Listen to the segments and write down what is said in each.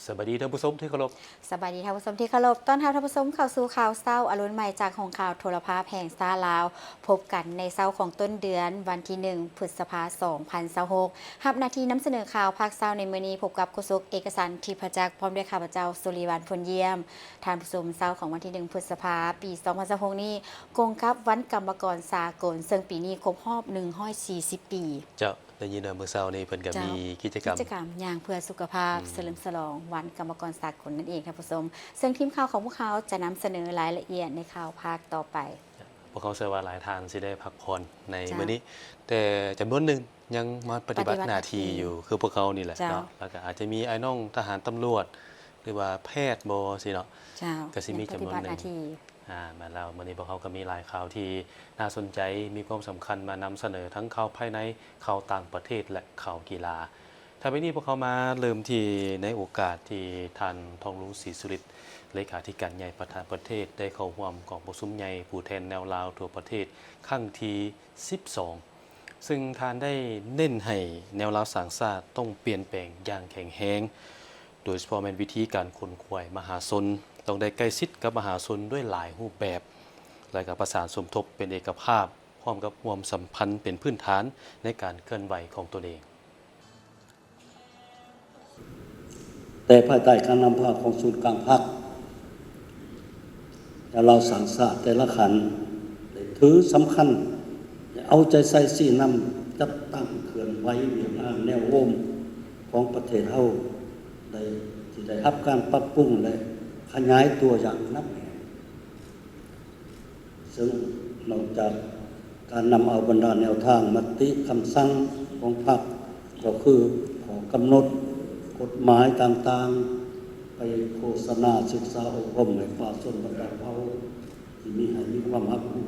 ສະບາຍດີທ່ານຜູ້ຊົມທີ່ເຄົາລົບ. ສະບາຍດີທ່ານຜູ້ຊົມທີ່ເຄົາລົບ. ຕ້ອນຮັບທ່ານຜູ້ຊົມເຂົ້າສູ່ຂ່າວເຊົ້າອະລຸນໃໝ່ຈາກຫ້ອງຂ່າວໂທລະພາບແຫ່ງຊາດລາວ. ພົບກັນໃນເຊົ້າຂອງຕົ້ນເດືອນ ວັນທີໜຶ່ງ ພຶດສະພາ ສອງພັນຊາວຫົກ. ຮັບໜ້າທີ່ນຳສະເໜີຂ່າວພາກເຊົ້າໃນມື້ນີ້ ພົບກັບໂຄສົກເອກະສັນ ທິບພະຈັກ ພ້ອມດ້ວຍຂ້າພະເຈົ້າ ສຸລິວັນ ພົນຢ້ຽມ. ທ່ານຜູ້ຊົມ, ເຊົ້າຂອງວັນທີໜຶ່ງ ພຶດສະພາ ປີສອງພັນຊາວຫົກນີ້ ກົງກັບວັນກຳມະກອນສາກົນ, ເຊິ່ງປີນີ້ຄົບຮອບໜຶ່ງຮ້ອຍສີ່ສິບປີ. ເຈົ້າ. ໄດ້ຍິນວ່າມື້ເຊົ້ານີ້ເພິ່ນກໍ ເຈົ້າ ມີກິດຈະກຳ ກິດຈະກຳຍ່າງເພື່ອສຸຂະພາບ ອືມ ສະເຫຼີມສະຫຼອງວັນກຳມະກອນສາກົນນັ້ນເອງທ່ານຜູ້ຊົມ, ເຊິ່ງທີມຂ່າວຂອງພວກເຮົາຈະນຳສະເໜີລາຍລະອຽດໃນຂ່າວພາກຕໍ່ໄປ. ພວກເຮົາເຊື່ອວ່າຫຼາຍທ່ານຊິໄດ້ພັກຜ່ອນໃນ ເຈົ້າ ມື້ນີ້, ແຕ່ຈຳນວນໜຶ່ງຍັງມາປະຕິບັດ ປະຕິບັດໜ້າທີ່ ໜ້າທີ່ຢູ່ ຄືພວກເຮົານີ້ແຫຼະ ເຈົ້າ ເນາະ, ແລ້ວກໍອາດຈະມີອ້າຍນ້ອງທະຫານຕຳຫຼວດ ຫຼືວ່າແພດບໍ ຊີ້ເນາະ, ເຈົ້າ ກໍຊິມີຈຳນວນໜຶ່ງ ຍັງປະຕິບັດໜ້າທີ່ ອ່າ ແມ່ນແລ້ວ, ມື້ນີ້ພວກເຮົາກໍມີຫຼາຍຂ່າວທີ່ໜ້າສົນໃຈ, ມີຄວາມສຳຄັນມານຳສະເໜີ ທັງຂ່າວພາຍໃນ, ຂ່າວຕ່າງປະເທດ ແລະ ຂ່າວກິລາ. ຖ້າແບບນີ້ພວກເຮົາມາເລີ່ມທີ່ໃນໂອກາດທີ່ທ່ານ ທອງລຸນ ສີສຸລິດ ເລຂາທິການໃຫຍ່ປະທານປະເທດ ໄດ້ເຂົ້າຮ່ວມກອງປະຊຸມໃຫຍ່ຜູ້ແທນແນວລາວທົ່ວປະເທດ ຄັ້ງທີສິບສອງ ເຊິ່ງທ່ານໄດ້ເນັ້ນໃຫ້ແນວລາວສ້າງຊາດຕ້ອງປ່ຽນແປງຢ່າງແຂງແຮງ, ໂດຍສະເພາະແມ່ນວິທີການຂົນຂວາຍມະຫາຊົນ ຕ້ອງໄດ້ໃກ້ຊິດກັບມະຫາຊົນດ້ວຍຫຼາຍຮູບແບບ ແລະ ກໍປະສານສົມທົບເປັນເອກະພາບ ພ້ອມກັບຮ່ວມສຳພັນເປັນພື້ນຖານໃນການເຄື່ອນໄຫວຂອງຕົນເອງ. ແຕ່ພາຍໃຕ້ການນຳພາຂອງສູນກາງພັກ ແລະ ລາວສ້າງຊາດແຕ່ລະຂັ້ນ ໄດ້ຖືສຳຄັນ ແລະ ເອົາໃຈໃສ່ຊີ້ນຳຈັດຕັ້ງເຄື່ອນໄຫວວຽກງານແນວໂຮມຂອງປະເທດເຮົາ ໄດ້ ທີ່ໄດ້ຮັບການປັບປຸງ ແລະ ຂະຫຍາຍຕົວຢ່າງໜັກແໜ້ນ. ເຊິ່ງນອກຈາກການນຳເອົາບັນດາແນວທາງ, ມະຕິ, ຄຳສັ່ງຂອງພັກ ກໍຄືຂໍ້ກຳນົດ, ກົດໝາຍຕ່າງໆ ໄປໂຄສະນາສຶກສາອົບຮົມໃຫ້ປະຊາຊົນບັນດາເຜົ່າ ທີ່ມີ ໃຫ້ມີຄວາມຮັບຮູ້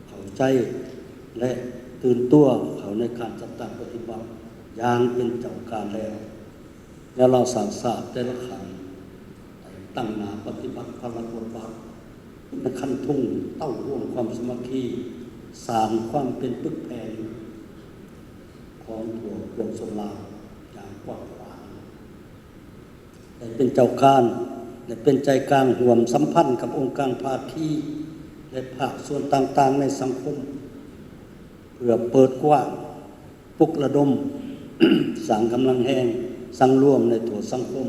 ເຂົ້າໃຈ ແລະ ຕື່ນຕົວເຂົ້າໃນການຈັດຕັ້ງປະຕິບັດຢ່າງເປັນເຈົ້າການແລ້ວ. ແນວລາວສ້າງຊາດແຕ່ລະຂັ້ນ ໄດ້ຕັ້ງໜ້າປະຕິບັດພາລະບົດບາດ ໃນຄັນທຸງເຕົ້າໂຮມຄວາມສາມັກຄີ, ສ້າງຄວາມເປັນປຶກແຜ່ນຂອງພວກປວງຊົນລາວຢ່າງກວ້າງຂວາງ, ໄດ້ເປັນເຈົ້າການ ແລະ ເປັນໃຈກາງຮ່ວມສຳພັນກັບອົງການພາຄີ ແລະ ພາກສ່ວນຕ່າງໆໃນສັງຄົມ ເພື່ອເປີດກວ້າງ ປຸກລະດົມ ສ້າງກຳລັງແຮງສັງລວມໃນທົ່ວສັງຄົມ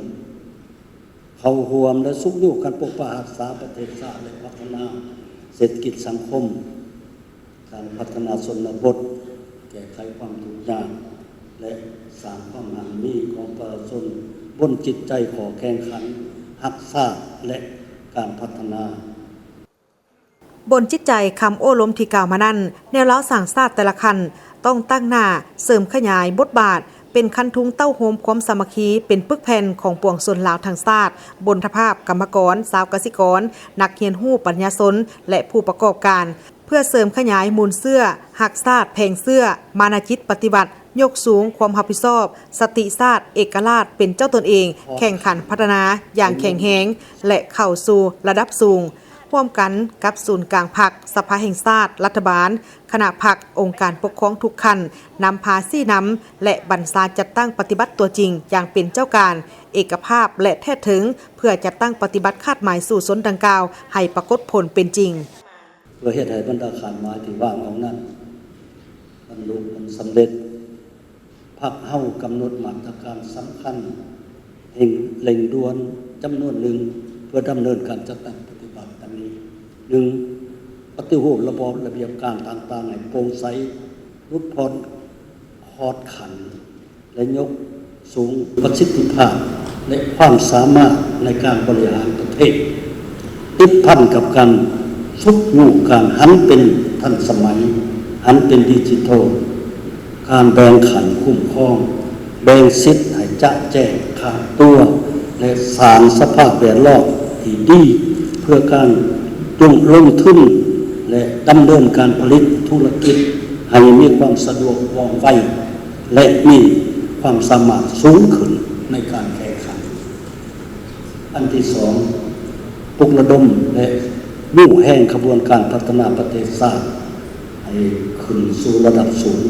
ເຂົ້າຮ່ວມ ແລະ ຊຸກຍູ້ກັນປົກປັກຮັກສາປະເທດຊາດ ແລະ ພັດທະນາເສດຖະກິດສັງຄົມ, ການພັດທະນາຊົນນະບົດ, ແກ້ໄຂຄວາມທຸກຍາກ ແລະ ສ້າງຄວາມຮັ່ງມີຂອງປະຊາຊົນບົນຈິດໃຈຂໍ້ແຂ່ງຂັນຮັກຊາດ ແລະ ການພັດທະນາ. ບົນຈິດໃຈຄຳໂອ້ລົມທີ່ກ່າວມານັ້ນ, ແນວລາວສ້າງຊາດແຕ່ລະຂັ້ນ ຕ້ອງຕັ້ງໜ້າເສີມຂະຫຍາຍບົດບາດ ເປັນຄັນທຸງເຕົ້າໂຮມຄວາມສາມັກຄີ ເປັນປຶກແຜ່ນຂອງປວງຊົນລາວທັງຊາດ, ບົນທະພາບກຳມະກອນ, ຊາວກະສິກອນ, ນັກຮຽນຮູ້ປັນຍາຊົນ ແລະ ຜູ້ປະກອບການ, ເພື່ອເສີມຂະຫຍາຍມູນເຊື້ອຮັກຊາດແຜງເຊື້ອ, ມານະຈິດປະຕິວັດ, ຍົກສູງຄວາມຮັບຜິດຊອບ, ສະຕິຊາດ, ເອກະລາດເປັນເຈົ້າຕົນເອງ, ແຂ່ງຂັນພັດທະນາຢ່າງແຂງແຮງ ແລະ ເຂົ້າສູ່ລະດັບສູງ. ຮ່ວມກັນກັບສູນກາງພັກ, ສະພາແຫ່ງຊາດ, ລັດຖະບານ, ຄະນະພັກ, ອົງການປົກຄອງທຸກຂັ້ນ ນຳພາຊີ້ນຳ ແລະ ບັນຊາຈັດຕັ້ງປະຕິບັດຕົວຈິງຢ່າງເປັນເຈົ້າການ, ເອກະພາບ ແລະ ແທດເຖິງ ເພື່ອຈັດຕັ້ງປະຕິບັດຄາດໝາຍສູ້ຊົນດັ່ງກ່າວໃຫ້ປາກົດຜົນເປັນຈິງ. ເພື່ອເຮັດໃຫ້ບັນດາຄາດໝາຍທີ່ວາງອອກນັ້ນບັນລຸຜົນສຳເລັດ, ພັກເຮົາກຳນົດມາດຕະການສຳຄັນ ເລັ່ງເລັ່ງດ່ວນຈຳນວນໜຶ່ງ ເພື່ອດຳເນີນການຈັດຕັ້ງປະຕິບັດດັ່ງນີ້. ໜຶ່ງ, ປະຕິຮູບລະບອບລະບຽບການຕ່າງໆໃຫ້ໂປ່ງໃສ, ຫຼຸດຜ່ອນຂອດຂັ້ນ ແລະ ຍົກສູງປະສິດທິພາບ ແລະ ຄວາມສາມາດໃນການບໍລິຫານປະເທດ, ຕິດພັນກັບການຊຸກຍູ້ການຫັນເປັນທັນສະໄໝ, ຫັນເປັນດິຈິໂທ, ການແບ່ງຂັ້ນຄຸ້ມຄອງ, ແບ່ງສິດໃຫ້ຈະແຈ້ງຂາດຕົວ ແລະ ສ້າງສະພາບແວດລ້ອມທີ່ດີ ເພື່ອການລົງ ລົງທຶນ ແລະ ດຳເນີນການຜະລິດທຸລະກິດໃຫ້ມີຄວາມສະດວກວ່ອງໄວ ແລະ ມີຄວາມສາມາດສູງຂຶ້ນໃນການແຂ່ງຂັນ. ອັນທີສອງ, ປຸກລະດົມ ແລະ ຍູ້ແຮງຂະບວນການພັດທະນາປະເທດຊາດໃຫ້ຂຶ້ນສູ່ລະດັບສູງ,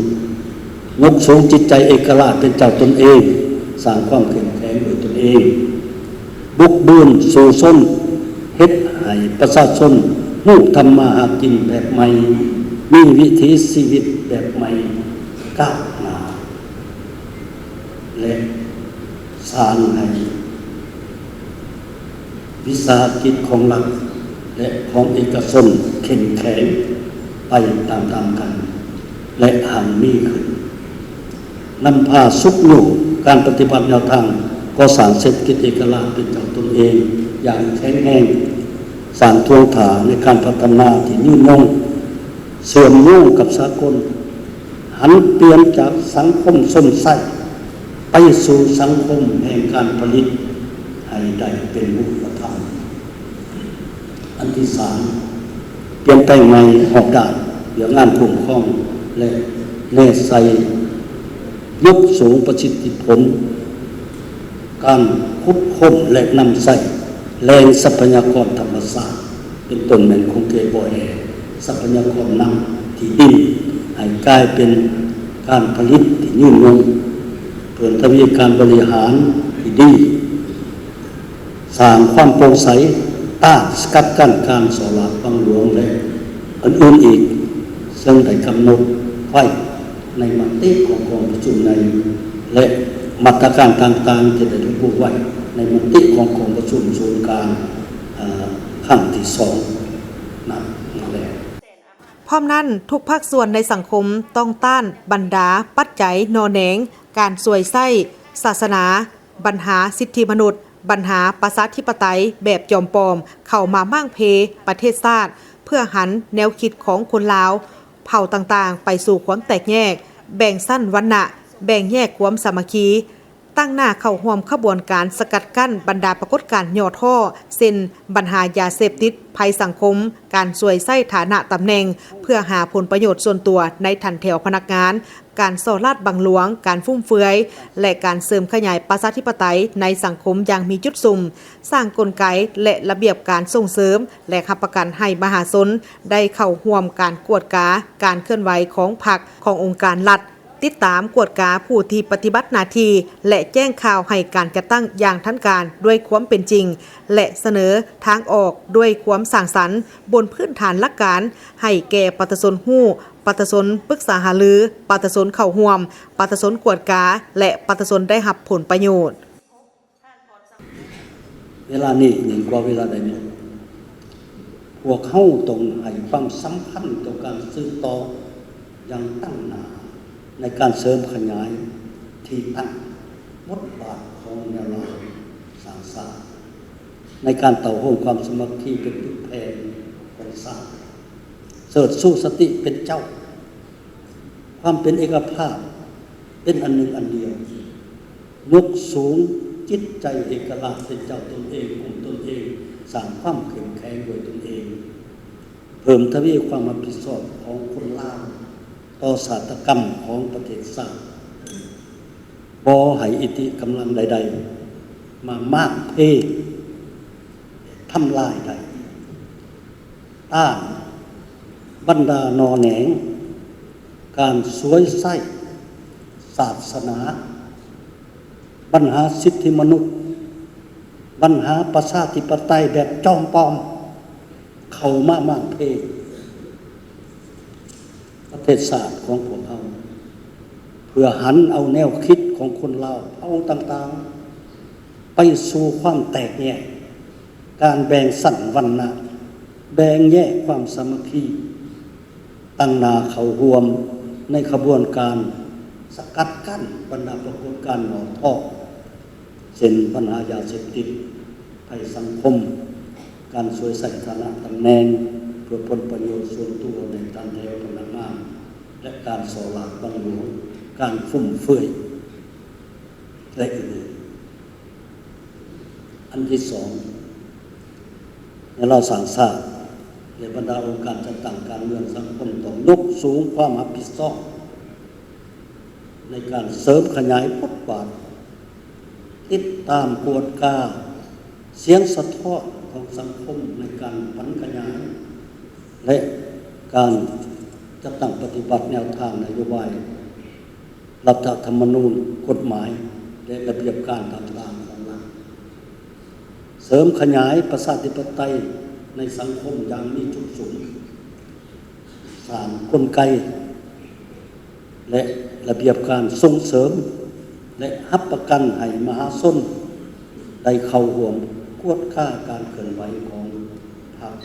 ຍົກສູງຈິດໃຈເອກະລາດເປັນເຈົ້າຕົນເອງ, ສ້າງຄວາມເຂັ້ມແຂງດ້ວຍຕົນເອງ. ບຸກບືນສູ້ຊົນ, ເຮັດໃຫ້ປະຊາຊົນຮູ້ທຳມາຫາກິນແບບໃໝ່, ມີວິຖີຊີວິດແບບໃໝ່, ກ້າວໜ້າ ແລະ ສ້າງໃຫ້ວິສາຫະກິດຂອງລັດ ແລະ ຂອງເອກະຊົນເຂັ້ມແຂງໄປຕາມໆກັນ ແລະ ຮັ່ງມີຂຶ້ນ. ນຳພາຊຸກຍູ້ການປະຕິບັດແນວທາງກໍ່ສ້າງເສດຖະກິດເອກະລາດເປັນເຈົ້າຕົນເອງຢ່າງແຂງແຮງ, ສ້າງທວງທ່າໃນການພັດທະນາທີ່ຍືນຍົງ, ເຊື່ອມໂຍງກັບສາກົນ, ຫັນປ່ຽນຈາກສັງຄົມຊົມໃຊ້ໄປສູ່ສັງຄົມແຫ່ງການຜະລິດໃຫ້ໄດ້ເປັນຮູບປະທຳ. ອັນທີສາມ, ປ່ຽນແປງໃໝ່ຮອບດ້ານວຽກງານຄຸ້ມຄອງ ແລະ ແນໃສ່ຍົກສູງປະສິດທິຜົນການຂຸດຄົ້ນ ແລະ ນຳໃຊ້ແຫຼ່ງຊັບພະຍາກອນທຳມະຊາດ ເປັນຕົ້ນແມ່ນຂົງເຂດບໍ່ແຮ່, ຊັບພະຍາກອນນ້ຳ, ທີ່ດິນ ໃຫ້ກາຍເປັນການຜະລິດທີ່ຍືນຍົງ, ເພີ່ມທະວີການບໍລິຫານທີ່ດີ, ສ້າງຄວາມໂປ່ງໃສ, ຕ້ານສະກັດກັ້ນການສໍ້ລາດບັງຫຼວງ ແລະ ອື່ນໆອີກ, ເຊິ່ງໄດ້ກຳນົດໄວ້ໃນມະຕິຂອງກອງປະຊຸມໃນ ແລະ ມາດຕະການຕ່າງໆທີ່ໄດ້ລະບຸໄວ້ໃນມະຕິຂອງກອງປະຊຸມສູນກາງ ເອີ ຄັ້ງທີສອງນັ້ນແຫຼະ. ພ້ອມນັ້ນ, ທຸກພາກສ່ວນໃນສັງຄົມຕ້ອງຕ້ານບັນດາປັດໄຈໜໍ່ແໜງການສວຍໃຊ້ສາສະໜາ, ບັນຫາສິດທິມະນຸດ, ບັນຫາປະຊາທິປະໄຕແບບຈອມປອມເຂົ້າມາມ້າງເພປະເທດຊາດ, ເພື່ອຫັນແນວຄິດຂອງຄົນລາວເຜົ່າຕ່າງໆໄປສູ່ຄວາມແຕກແຍກ, ແບ່ງຊັ້ນວັນນະ, ແບ່ງແຍກຄວາມສາມັກຄີ, ຕັ້ງໜ້າເຂົ້າຮ່ວມຂະບວນການສະກັດກັ້ນບັນດາປາກົດການຫຍໍ້ທໍ້ ເຊັ່ນ ບັນຫາຢາເສບຕິດ, ໄພສັງຄົມ, ການສວຍໃຊ້ຖານະຕຳແໜ່ງເພື່ອຫາຜົນປະໂຫຍດສ່ວນຕົວໃນຖັນແຖວພະນັກງານ, ການສໍ້ລາດບັງຫຼວງ, ການຟຸມເຟືອຍ ແລະ ການເສີມຂະຫຍາຍປະຊາທິປະໄຕໃນສັງຄົມຢ່າງມີຈຸດສຸມ, ສ້າງກົນໄກ ແລະ ລະບຽບການສົ່ງເສີມ ແລະ ຮັບປະກັນໃຫ້ມະຫາຊົນໄດ້ເຂົ້າຮ່ວມການກວດກາການເຄື່ອນໄຫວຂອງພັກ, ຂອງອົງການລັດ, ຕິດຕາມກວດກາຜູ້ທີ່ປະຕິບັດໜ້າທີ່ ແລະ ແຈ້ງຂ່າວໃຫ້ການຈັດຕັ້ງຢ່າງທັນການດ້ວຍຄວາມເປັນຈິງ ແລະ ສະເໜີທາງອອກດ້ວຍຄວາມສ້າງສັນ ບົນພື້ນຖານຫຼັກການ ໃຫ້ແກ່ປະຊາຊົນຮູ້, ປະຊາຊົນປຶກສາຫາລື, ປະຊາຊົນເຂົ້າຮ່ວມ, ປະຊາຊົນກວດກາ ແລະ ປະຊາຊົນໄດ້ຮັບຜົນປະໂຫຍດ. ເວລານີ້ຍິ່ງກວ່າເວລາໃດໝົດ, ພວກເຮົາຕ້ອງໃຫ້ຄວາມສຳຄັນຕໍ່ການສືບຕໍ່ຢ່າງຕັ້ງໜ້າໃນການເສີມຂະຫຍາຍທີ່ຕັ້ງບົດບາດຂອງແນວລາວສ້າງຊາດ ໃນການເຕົ້າໂຮມຄວາມສາມັກຄີເປັນປຶກແຜ່ນຂອງຊາດ, ເຊີດຊູສະຕິເປັນເຈົ້າ, ຄວາມເປັນເອກະພາບເປັນອັນໜຶ່ງອັນດຽວ, ຍົກສູງຈິດໃຈເອກະລາດເປັນເຈົ້າຕົນເອງ, ກຸ້ມຕົນເອງ, ສ້າງຄວາມເຂັ້ມແຂງດ້ວຍຕົນເອງ, ເພີ່ມທະວີຄວາມຮັບຜິດຊອບຂອງຄົນລາວຕໍ່ຊາຕາກຳຂອງປະເທດຊາດ, ບໍ່ໃຫ້ອິດທິກຳລັງໃດໆມາມ້າງເພ ທຳລາຍໄດ້. ຕ້ານບັນດາໜໍ່ແໜງການສວຍໃຊ້ສາສະໜາ, ບັນຫາສິດທິມະນຸດ, ບັນຫາປະຊາທິປະໄຕແບບຈອມປອມເຂົ້າມາມ້າງເພປະເທດຊາດຂອງພວກເຮົາ, ເພື່ອຫັນເອົາແນວຄິດຂອງຄົນລາວເຜົ່າຕ່າງໆ ໄປສູ່ຄວາມແຕກແຍກ, ການແບ່ງຊັ້ນວັນນະ, ແບ່ງແຍກຄວາມສາມັກຄີ, ຕັ້ງໜ້າເຂົ້າຮ່ວມໃນຂະບວນການສະກັດກັ້ນບັນດາປາກົດການຫຍໍ້ທໍ້ ເຊັ່ນ ບັນຫາຢາເສບຕິດ, ໄພສັງຄົມ, ການສວຍໃຊ້ຖານະຕຳແໜ່ງເພື່ອຜົນປະໂຫຍດສ່ວນຕົວໃນຖັນແຖວພະນັກງານ ແລະ ການສໍ້ລາດບັງຫຼວງ, ການຟຸມເຟືອຍ ແລະ ອື່ນໆ. ອັນທີສອງ, ໃນລາວສ້າງຊາດ ແລະ ບັນດາອົງການຈັດຕັ້ງການເມືອງສັງຄົມຕ້ອງຍົກສູງຄວາມຮັບຜິດຊອບໃນການເສີມຂະຫຍາຍບົດບາດ ຕິດຕາມກວດກາສຽງສະທ້ອນຂອງສັງຄົມໃນການຝັນຂະຫຍາຍ ແລະ ການຈັດຕັ້ງປະຕິບັດແນວທາງນະໂຍບາຍ ລັດຖະທຳມະນູນ, ກົດໝາຍ ແລະ ລະບຽບການຕ່າງໆຂອງລັດ. ເສີມຂະຫຍາຍປະຊາທິປະໄຕໃນສັງຄົມຢ່າງມີຈຸດສຸມ, ສ້າງກົນໄກ ແລະ ລະບຽບການສົ່ງເສີມ ແລະ ຮັບປະກັນໃຫ້ມະຫາຊົນໄດ້ເຂົ້າຮ່ວມກວດກາການເຄື່ອນໄຫວຂອງພັກ,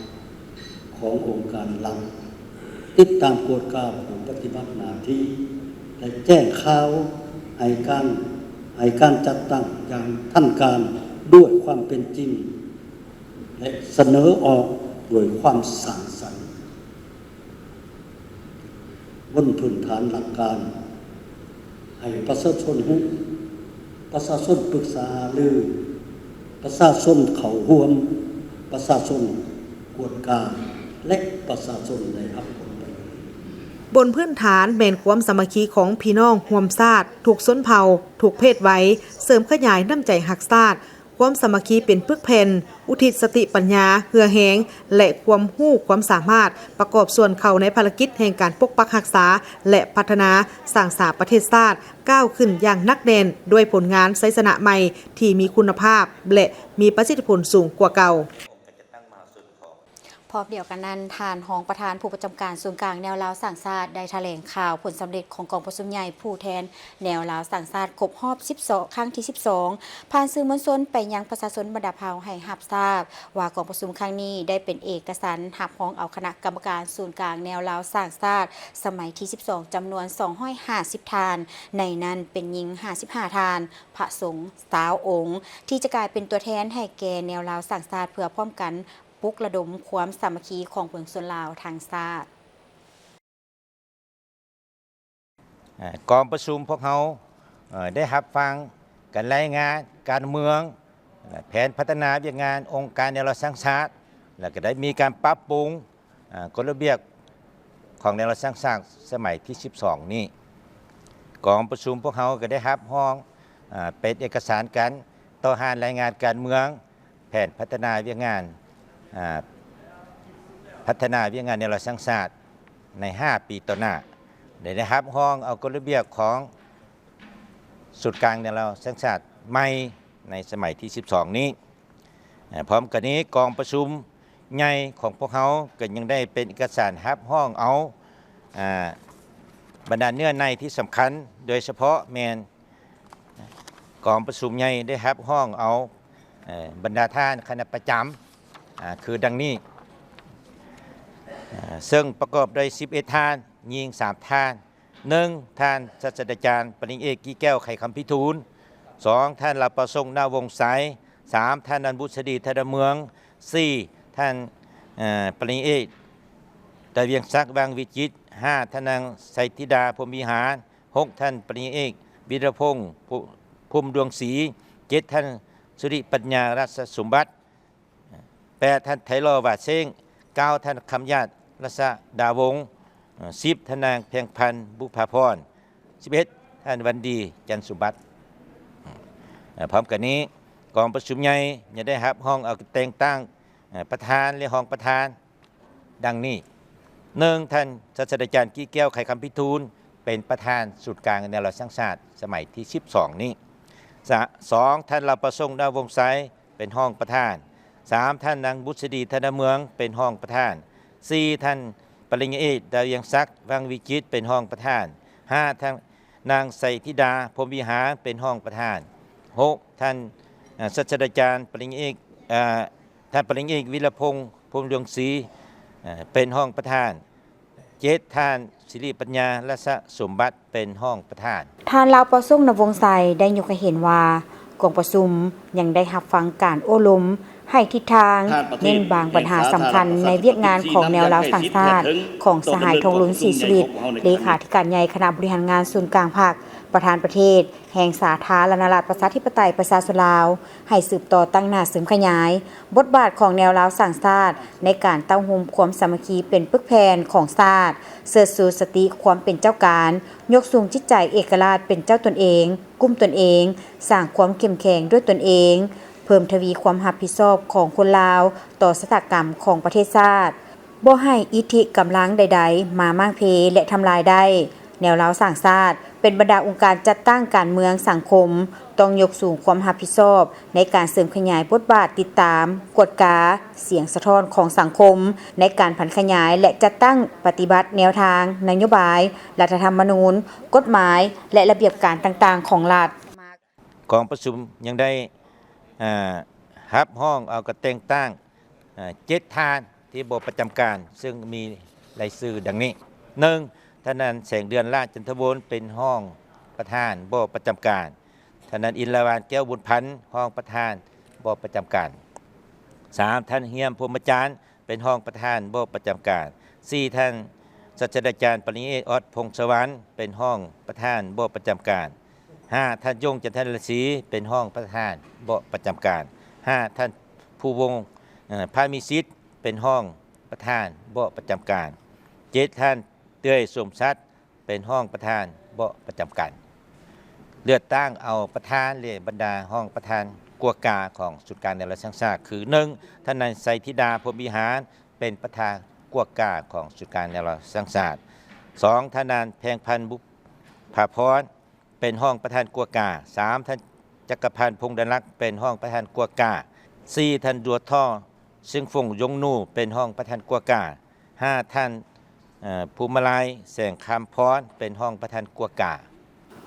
ຂອງອົງການລັດ, ຕິດຕາມກວດກາຜູ້ປະຕິບັດໜ້າທີ່ ແລະ ແຈ້ງຂ່າວໃຫ້ການ, ໃຫ້ການຈັດຕັ້ງຢ່າງທັນການດ້ວຍຄວາມເປັນຈິງ ແລະ ສະເໜີອອກດ້ວຍຄວາມສ້າງສັນ ບົນພື້ນຖານຫຼັກການ ໃຫ້ປະຊາຊົນຮູ້, ປະຊາຊົນປຶກສາຫາລື, ປະຊາຊົນເຂົ້າຮ່ວມ, ປະຊາຊົນກວດກາ ແລະ ປະຊາຊົນໄດ້ຮັບຜົນປະໂຫຍດ. ບົນພື້ນຖານແມ່ນຄວາມສາມັກຄີຂອງພີ່ນ້ອງຮ່ວມຊາດ ທຸກຊົນເຜົ່າ, ທຸກເພດໄວ, ເສີມຂະຫຍາຍນ້ຳໃຈຮັກຊາດ, ຄວາມສາມັກຄີເປັນປຶກແຜ່ນ, ອຸທິດສະຕິປັນຍາ, ເຫື່ອແຮງ ແລະ ຄວາມຮູ້ຄວາມສາມາດ ປະກອບສ່ວນເຂົ້າໃນພາລະກິດແຫ່ງການປົກປັກຮັກສາ ແລະ ພັດທະນາສ້າງສາປະເທດຊາດ ກ້າວຂຶ້ນຢ່າງໜັກແໜ້ນດ້ວຍຜົນງານໄຊຊະນະໃໝ່ທີ່ມີຄຸນນະພາບ ແລະ ມີປະສິດທິຜົນສູງກວ່າເກົ່າ. ພ້ອມດຽວກັນນັ້ນ, ທ່ານຮອງປະທານຜູ້ປະຈຳການສູນກາງແນວລາວສ້າງຊາດ ໄດ້ຖະແຫຼງຂ່າວຜົນສຳເລັດຂອງກອງປະຊຸມໃຫຍ່ຜູ້ແທນແນວລາວສ້າງຊາດຄົບຮອບສິບສອງ ຄັ້ງທີສິບສອງ ຜ່ານສື່ມວນຊົນໄປຍັງປະຊາຊົນບັນດາເຜົ່າໃຫ້ຮັບຊາບວ່າ ກອງປະຊຸມຄັ້ງນີ້ໄດ້ເປັນເອກະສັນຮັບຮອງເອົາຄະນະກຳມະການສູນກາງແນວລາວສ້າງຊາດສະໄໝທີສິບສອງ ຈຳນວນສອງຮ້ອຍຫ້າສິບທ່ານ, ໃນນັ້ນເປັນຍິງຫ້າສິບຫ້າທ່ານ, ພະສົງຊາວອົງ ທີ່ຈະກາຍເປັນຕົວແທນໃຫ້ແກ່ແນວລາວສ້າງຊາດ ເພື່ອພ້ອມກັນ ປຸກລະດົມຄວາມສາມັກຄີຂອງປວງຊົນລາວທັງຊາດ. ເອີ່ ກອງປະຊຸມພວກເຮົາ ເອີ່ ໄດ້ຮັບຟັງການລາຍງານການເມືອງ, ແຜນພັດທະນາວຽກງານອົງການແນວລາວສ້າງຊາດ ແລ້ວກໍໄດ້ມີການປັບປຸງ ເອີ່ ກົດລະບຽບຂອງແນວລາວສ້າງຊາດສະໄໝທີສິບສອງນີ້. ກອງປະຊຸມພວກເຮົາກໍໄດ້ຮັບຮອງ ເປັນເອກະສານການຕໍ່ຮ່າງລາຍງານການເມືອງ, ແຜນພັດທະນາວຽກງານ ອາ ພັດທະນາວຽກງານແນວລາວສ້າງຊາດໃນຫ້າປີຕໍ່ໜ້າ ໄດ້ ໄດ້ຮັບຮອງເອົາກົດລະບຽບຂອງສູນກາງແນວລາວສ້າງຊາດໃໝ່ໃນສະໄໝທີສິບສອງນີ້. ອາ ພ້ອມກັນນີ້ ກອງປະຊຸມໃຫຍ່ຂອງພວກເຮົາກໍຍັງໄດ້ເປັນເອກະສານຮັບຮອງເອົາ ອາ ບັນດາເນື້ອໃນທີ່ສຳຄັນ ໂດຍສະເພາະແມ່ນ ກອງປະຊຸມໃຫຍ່ໄດ້ຮັບຮອງເອົາ ເອີ່ ບັນດາທ່ານຄະນະປະຈຳ ອາ ຄືດັ່ງນີ້ ເອີ່ ເຊິ່ງປະກອບດ້ວຍສິບເອັດທ່ານ, ຍິງສາມທ່ານ, ໜຶ່ງ ທ່ານສາດສະດາຈານປະລິນຍາເອກ ກີແກ້ວ ໄຂຄຳພິທູນ, ສອງ ທ່ານ ລາວປະສົງ ນາວົງໄຊ, ສາມ ທ່ານ ນັນບຸດສະດີ ທະນະເມືອງ, ສີ່ ທ່ານ ເອີ່ ປະລິນຍາເອກ ດາວຽງສັກ ວັງວິຈິດ, ຫ້າ ທ່ານນາງ ໄຊທິດາ ພົມວິຫານ, ຫົກ ທ່ານປະລິນຍາເອກ ວິລະພົງ ພົມດວງສີ, ເຈັດ ທ່ານ ສຸລິປັນຍາ ລາຊະສົມບັດ, ແປດ ທ່ານ ໄທລໍ ຫວາເຊງ, ເກົ້າ ທ່ານ ຄຳຍາດ ລາຊະດາວົງ, ສິບ ທ່ານນາງ ແພງພັນ ບຸບພາພອນ, ສິບເອັດ ທ່ານ ວັນດີ ຈັນສົມບັດ. ພ້ອມກັນນີ້ ກອງປະຊຸມໃຫຍ່ຍັງໄດ້ຮັບຮອງເອົາແຕ່ງຕັ້ງ ປະທານ ແລະ ຮອງປະທານ ດັ່ງນີ້, ໜຶ່ງ ທ່ານສາດສະດາຈານ ກີແກ້ວ ໄຂຄຳພິທູນ ເປັນປະທານສູນກາງແນວລາວສ້າງຊາດສະໄໝທີສິບສອງນີ້, ສະ ສອງ ທ່ານ ລາວປະສົງ ນາວົງໄຊ ເປັນຮອງປະທານ, ສາມ ທ່ານ ນາງ ບຸດສະດີ ທະນະເມືອງ ເປັນຮອງປະທານ, ສີ່ ທ່ານປະລິນຍາເອກ ດາວຽງສັກ ວັງວິຈິດ ເປັນຮອງປະທານ, ຫ້າ ທ່ານ ນາງ ໄຊທິດາ ພົມວິຫານ ເປັນຮອງປະທານ, ຫົກ ທ່ານ ອາ ສາດສະດາຈານປະລິນຍາເອກ ອາ ທ່ານປະລິນຍາເອກ ວິລະພົງ ພົມດວງສີ ເປັນຮອງປະທານ, ເຈັດ ທ່ານ ສິລິປັນຍາ ລາຊະສົມບັດ ເປັນຮອງປະທານ. ທ່ານ ລາວປະສົງ ນາວົງໄຊ ໄດ້ຍົກໃຫ້ເຫັນວ່າ ກອງປະຊຸມຍັງໄດ້ຮັບຟັງການໂອ້ລົມໃຫ້ທິດທາງ, ເນັ້ນບາງບັນຫາສຳຄັນໃນວຽກງານຂອງແນວລາວສ້າງຊາດຂອງສະຫາຍ ທອງລຸນ ສີສຸລິດ ເລຂາທິການໃຫຍ່ຄະນະບໍລິຫານງານສູນກາງພັກ, ປະທານປະເທດແຫ່ງສາທາລະນະລັດ ປະຊາທິປະໄຕ ປະຊາຊົນລາວ ໃຫ້ສືບຕໍ່ຕັ້ງໜ້າເສີມຂະຫຍາຍບົດບາດຂອງແນວລາວສ້າງຊາດ ໃນການເຕົ້າໂຮມຄວາມສາມັກຄີເປັນປຶກແຜ່ນຂອງຊາດ, ເຊີດຊູສະຕິຄວາມເປັນເຈົ້າການ, ຍົກສູງຈິດໃຈເອກະລາດເປັນເຈົ້າຕົນເອງ, ກຸ້ມຕົນເອງ, ສ້າງຄວາມເຂັ້ມແຂງດ້ວຍຕົນເອງ, ເພີ່ມທະວີຄວາມຮັບຜິດຊອບຂອງຄົນລາວຕໍ່ຊະຕາກຳຂອງປະເທດຊາດ, ບໍ່ໃຫ້ອິດທິກຳລັງໃດໆມາມ້າງເພ ແລະ ທຳລາຍໄດ້. ແນວລາວສ້າງຊາດ ເປັນບັນດາອົງການຈັດຕັ້ງການເມືອງສັງຄົມ ຕ້ອງຍົກສູງຄວາມຮັບຜິດຊອບໃນການເສີມຂະຫຍາຍບົດບາດຕິດຕາມ, ກວດກາ, ສຽງສະທ້ອນຂອງສັງຄົມ ໃນການຜັນຂະຫຍາຍ ແລະ ຈັດຕັ້ງປະຕິບັດແນວທາງ, ນະໂຍບາຍ, ລັດຖະທຳມະນູນ, ກົດໝາຍ ແລະ ລະບຽບການຕ່າງໆຂອງລັດ. ກອງປະຊຸມຍັງໄດ້ ເອີ່ ຮັບຮອງເອົາການແຕ່ງຕັ້ງ ເອີ່ ເຈັດທ່ານທີ່ບໍ່ປະຈຳການ, ເຊິ່ງມີລາຍຊື່ດັ່ງນີ້: ໜຶ່ງ ທ່ານນາງ ແສງເດືອນ ຫຼ້າຈັນທະວົນ ເປັນຮອງປະທານບໍ່ປະຈຳການ, ທ່ານນາງ ອິນລະວານ ແກ້ວບຸນພັນ ຮອງປະທານບໍ່ປະຈຳການ, ສາມ ທ່ານ ຮຽມ ພົມມະຈານ ເປັນຮອງປະທານບໍ່ປະຈຳການ, ສີ່ ທ່ານ ສາດສະດາຈານ ປະລິນຍາເອກ ອອດ ພົງສະຫວັນ ເປັນຮອງປະທານບໍ່ປະຈຳການ, ຫ້າ ທ່ານ ຍົງ ຈັນທະລາສີ ເປັນຮອງປະທານບໍ່ປະຈຳການ, ຫ້າ ທ່ານ ພູວົງ ເອີ່ ພາມີສິດ ເປັນຮອງປະທານບໍ່ປະຈຳການ, ເຈັດ ທ່ານ ເຕີຍ ສົມສັດ ເປັນຮອງປະທານບໍ່ປະຈຳການ. ເລືອກຕັ້ງເອົາປະທານ ແລະ ບັນດາຮອງປະທານກົວກາຂອງສູນກາງແນວລາວສ້າງຊາດ ຄື: ໜຶ່ງ ທ່ານນາງ ໄຊທິດາ ພົມວິຫານ ເປັນປະທານກົວກາຂອງສູນກາງແນວລາວສ້າງຊາດ, ສອງ ທ່ານນາງ ແພງພັນ ບຸບພາພອນ ເປັນຮອງປະທານກົວກາ, ສາມ ທ່ານ ຈັກກະພັນ ພົງດາລັກ ເປັນຮອງປະທານກົວກາ, ສີ່ ທ່ານ ດວງທອງ ຊຶງຟົງ ຢົງນູ ເປັນຮອງປະທານກົວກາ, ຫ້າ ທ່ານ ເອີ່ ພູມາລາຍ ແສງຄຳພອນ ເປັນຮອງປະທານກົວກາ.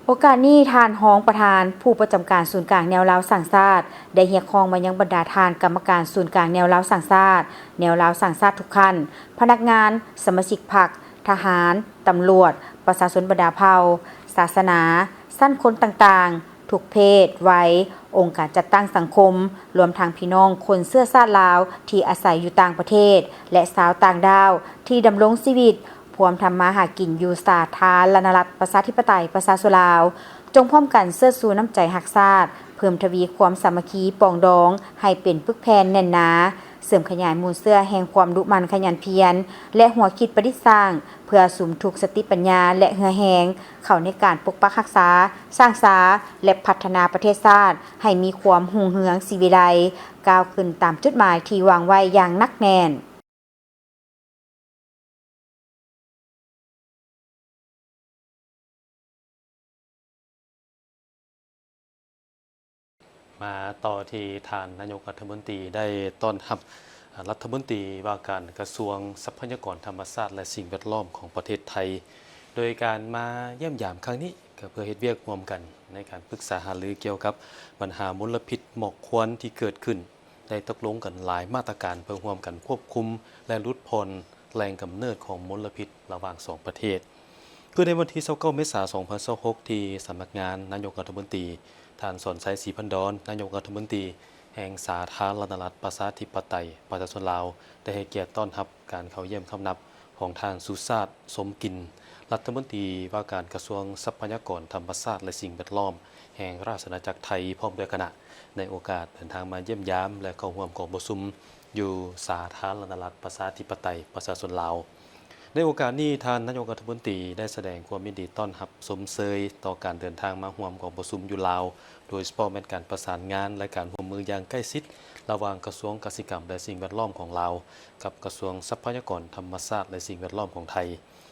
ໂອກາດນີ້ ທ່ານຮອງປະທານຜູ້ປະຈຳການສູນກາງແນວລາວສ້າງຊາດ ໄດ້ຮຽກຮ້ອງມາຍັງບັນດາທ່ານກຳມະການສູນກາງແນວລາວສ້າງຊາດ, ແນວລາວສ້າງຊາດທຸກຂັ້ນ, ພະນັກງານ, ສະມາຊິກພັກ, ທະຫານ, ຕຳຫຼວດ, ປະຊາຊົນບັນດາເຜົ່າ, ສາສະໜາ, ຊັ້ນຄົນຕ່າງໆ, ທຸກເພດ, ໄວ, ອົງການຈັດຕັ້ງສັງຄົມ, ລວມທັງພີ່ນ້ອງຄົນເຊື້ອຊາດລາວທີ່ອາໄສຢູ່ຕ່າງປະເທດ ແລະ ຊາວຕ່າງດ້າວທີ່ດຳລົງຊີວິດ ພວມທຳມາຫາກິນຢູ່ສາທາລະນະລັດ ປະຊາທິປະໄຕ ປະຊາຊົນລາວ, ຈົ່ງພ້ອມກັນເຊີດຊູນ້ຳໃຈຮັກຊາດ, ເພີ່ມທະວີຄວາມສາມັກຄີປອງດອງໃຫ້ເປັນປຶກແຜ່ນແໜ້ນໜາ, ເສີມຂະຫຍາຍມູນເຊື້ອແຫ່ງຄວາມດຸໝັ່ນຂະຫຍັນພຽນ ແລະ ຫົວຄິດປະດິດສ້າງ ເພື່ອສຸມທຸກສະຕິປັນຍາ ແລະ ເຫື່ອແຮງ ເຂົ້າໃນການປົກປັກຮັກສາ, ສ້າງສາ ແລະ ພັດທະນາປະເທດຊາດໃຫ້ມີຄວາມຮຸ່ງເຮືອງສີວິໄລ, ກ້າວຂຶ້ນຕາມຈຸດໝາຍທີ່ວາງໄວ້ຢ່າງໜັກແໜ້ນ. ມາຕໍ່ທີ່ທ່ານນາຍົກລັດຖະມົນຕີໄດ້ຕ້ອນຮັບ ອາ ລັດຖະມົນຕີວ່າການກະຊວງຊັບພະຍາກອນທຳມະຊາດ ແລະ ສິ່ງແວດລ້ອມຂອງປະເທດໄທ, ໂດຍການມາຢ້ຽມຢາມຄັ້ງນີ້ ກໍເພື່ອເຮັດວຽກຮ່ວມກັນໃນການປຶກສາຫາລືກ່ຽວກັບບັນຫາມົນລະພິດໝອກຄວັນທີ່ເກີດຂຶ້ນ. ໄດ້ຕົກລົງກັນຫຼາຍມາດຕະການເພື່ອຮ່ວມກັນຄວບຄຸມ ແລະ ຫຼຸດຜ່ອນແຫຼ່ງກຳເນີດຂອງມົນລະພິດລະຫວ່າງສອງປະເທດ. ຄືໃນວັນທີຊາວເກົ້າ ເມສາ ສອງພັນຊາວຫົກ ທີ່ສຳນັກງານນາຍົກລັດຖະມົນຕີ, ທ່ານ ສອນໄຊ ສີພັນດອນ ນາຍົກລັດຖະມົນຕີແຫ່ງສາທາລະນະລັດ ປະຊາທິປະໄຕ ປະຊາຊົນລາວ ໄດ້ໃຫ້ກຽດຕ້ອນຮັບການເຂົ້າຢ້ຽມຄຳນັບ ຂອງທ່ານ ສຸຊາດ ສົມກິນ ລັດຖະມົນຕີວ່າການກະຊວງຊັບພະຍາກອນທຳມະຊາດ ແລະ ສິ່ງແວດລ້ອມແຫ່ງລາຊະອານາຈັກໄທ ພ້ອມດ້ວຍຄະນະ ໃນໂອກາດເດີນທາງມາຢ້ຽມຢາມ ແລະ ເຂົ້າຮ່ວມກອງປະຊຸມຢູ່ສາທາລະນະລັດ ປະຊາທິປະໄຕ ປະຊາຊົນລາວ. ໃນໂອກາດນີ້, ທ່ານນາຍົກລັດຖະມົນຕີໄດ້ສະແດງຄວາມຍິນດີຕ້ອນຮັບຊົມເຊີຍຕໍ່ການເດີນທາງມາຮ່ວມກອງປະຊຸມຢູ່ລາວ, ໂດຍສະເພາະແມ່ນການປະສານງານ ແລະ ການຮ່ວມມືຢ່າງໃກ້ຊິດລະຫວ່າງກະຊວງກະສິກຳ ແລະ ສິ່ງແວດລ້ອມຂອງລາວ ກັບກະຊວງຊັບພະຍາກອນທຳມະຊາດ ແລະ ສິ່ງແວດລ້ອມຂອງໄທ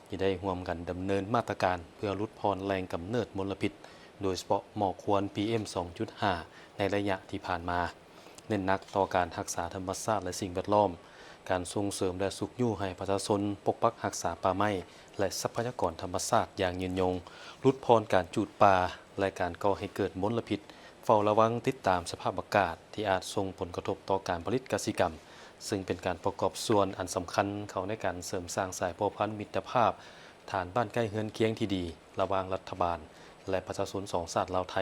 ທີ່ໄດ້ຮ່ວມກັນດຳເນີນມາດຕະການເພື່ອຫຼຸດຜ່ອນແຫຼ່ງກຳເນີດມົນລະພິດ, ໂດຍສະເພາະໝອກຄວັນ ພີເອັມ ສອງຈຸດຫ້າ ໃນໄລຍະທີ່ຜ່ານມາ, ເນັ້ນໜັກຕໍ່ການຮັກສາທຳມະຊາດ ແລະ ສິ່ງແວດລ້ອມ, ການສົ່ງເສີມ ແລະ ຊຸກຍູ້ໃຫ້ປະຊາຊົນປົກປັກຮັກສາປ່າໄມ້ ແລະ ຊັບພະຍາກອນທຳມະຊາດຢ່າງຍືນຍົງ, ຫຼຸດຜ່ອນການຈູດປ່າ ແລະ ການກໍ່ໃຫ້ເກີດມົນລະພິດ, ເຝົ້າລະວັງຕິດຕາມສະພາບອາກາດທີ່ອາດສົ່ງຜົນກະທົບຕໍ່ການຜະລິດກະສິກຳ, ເຊິ່ງເປັນການປະກອບສ່ວນອັນສຳຄັນເຂົ້າໃນການເສີມສ້າງສາຍພົວພັນມິດຕະພາບ ຖານບ້ານໃກ້ເຮືອນຄຽງທີ່ດີລະຫວ່າງລັດຖະບານ ແລະ ປະຊາຊົນສອງຊາດລາວໄທ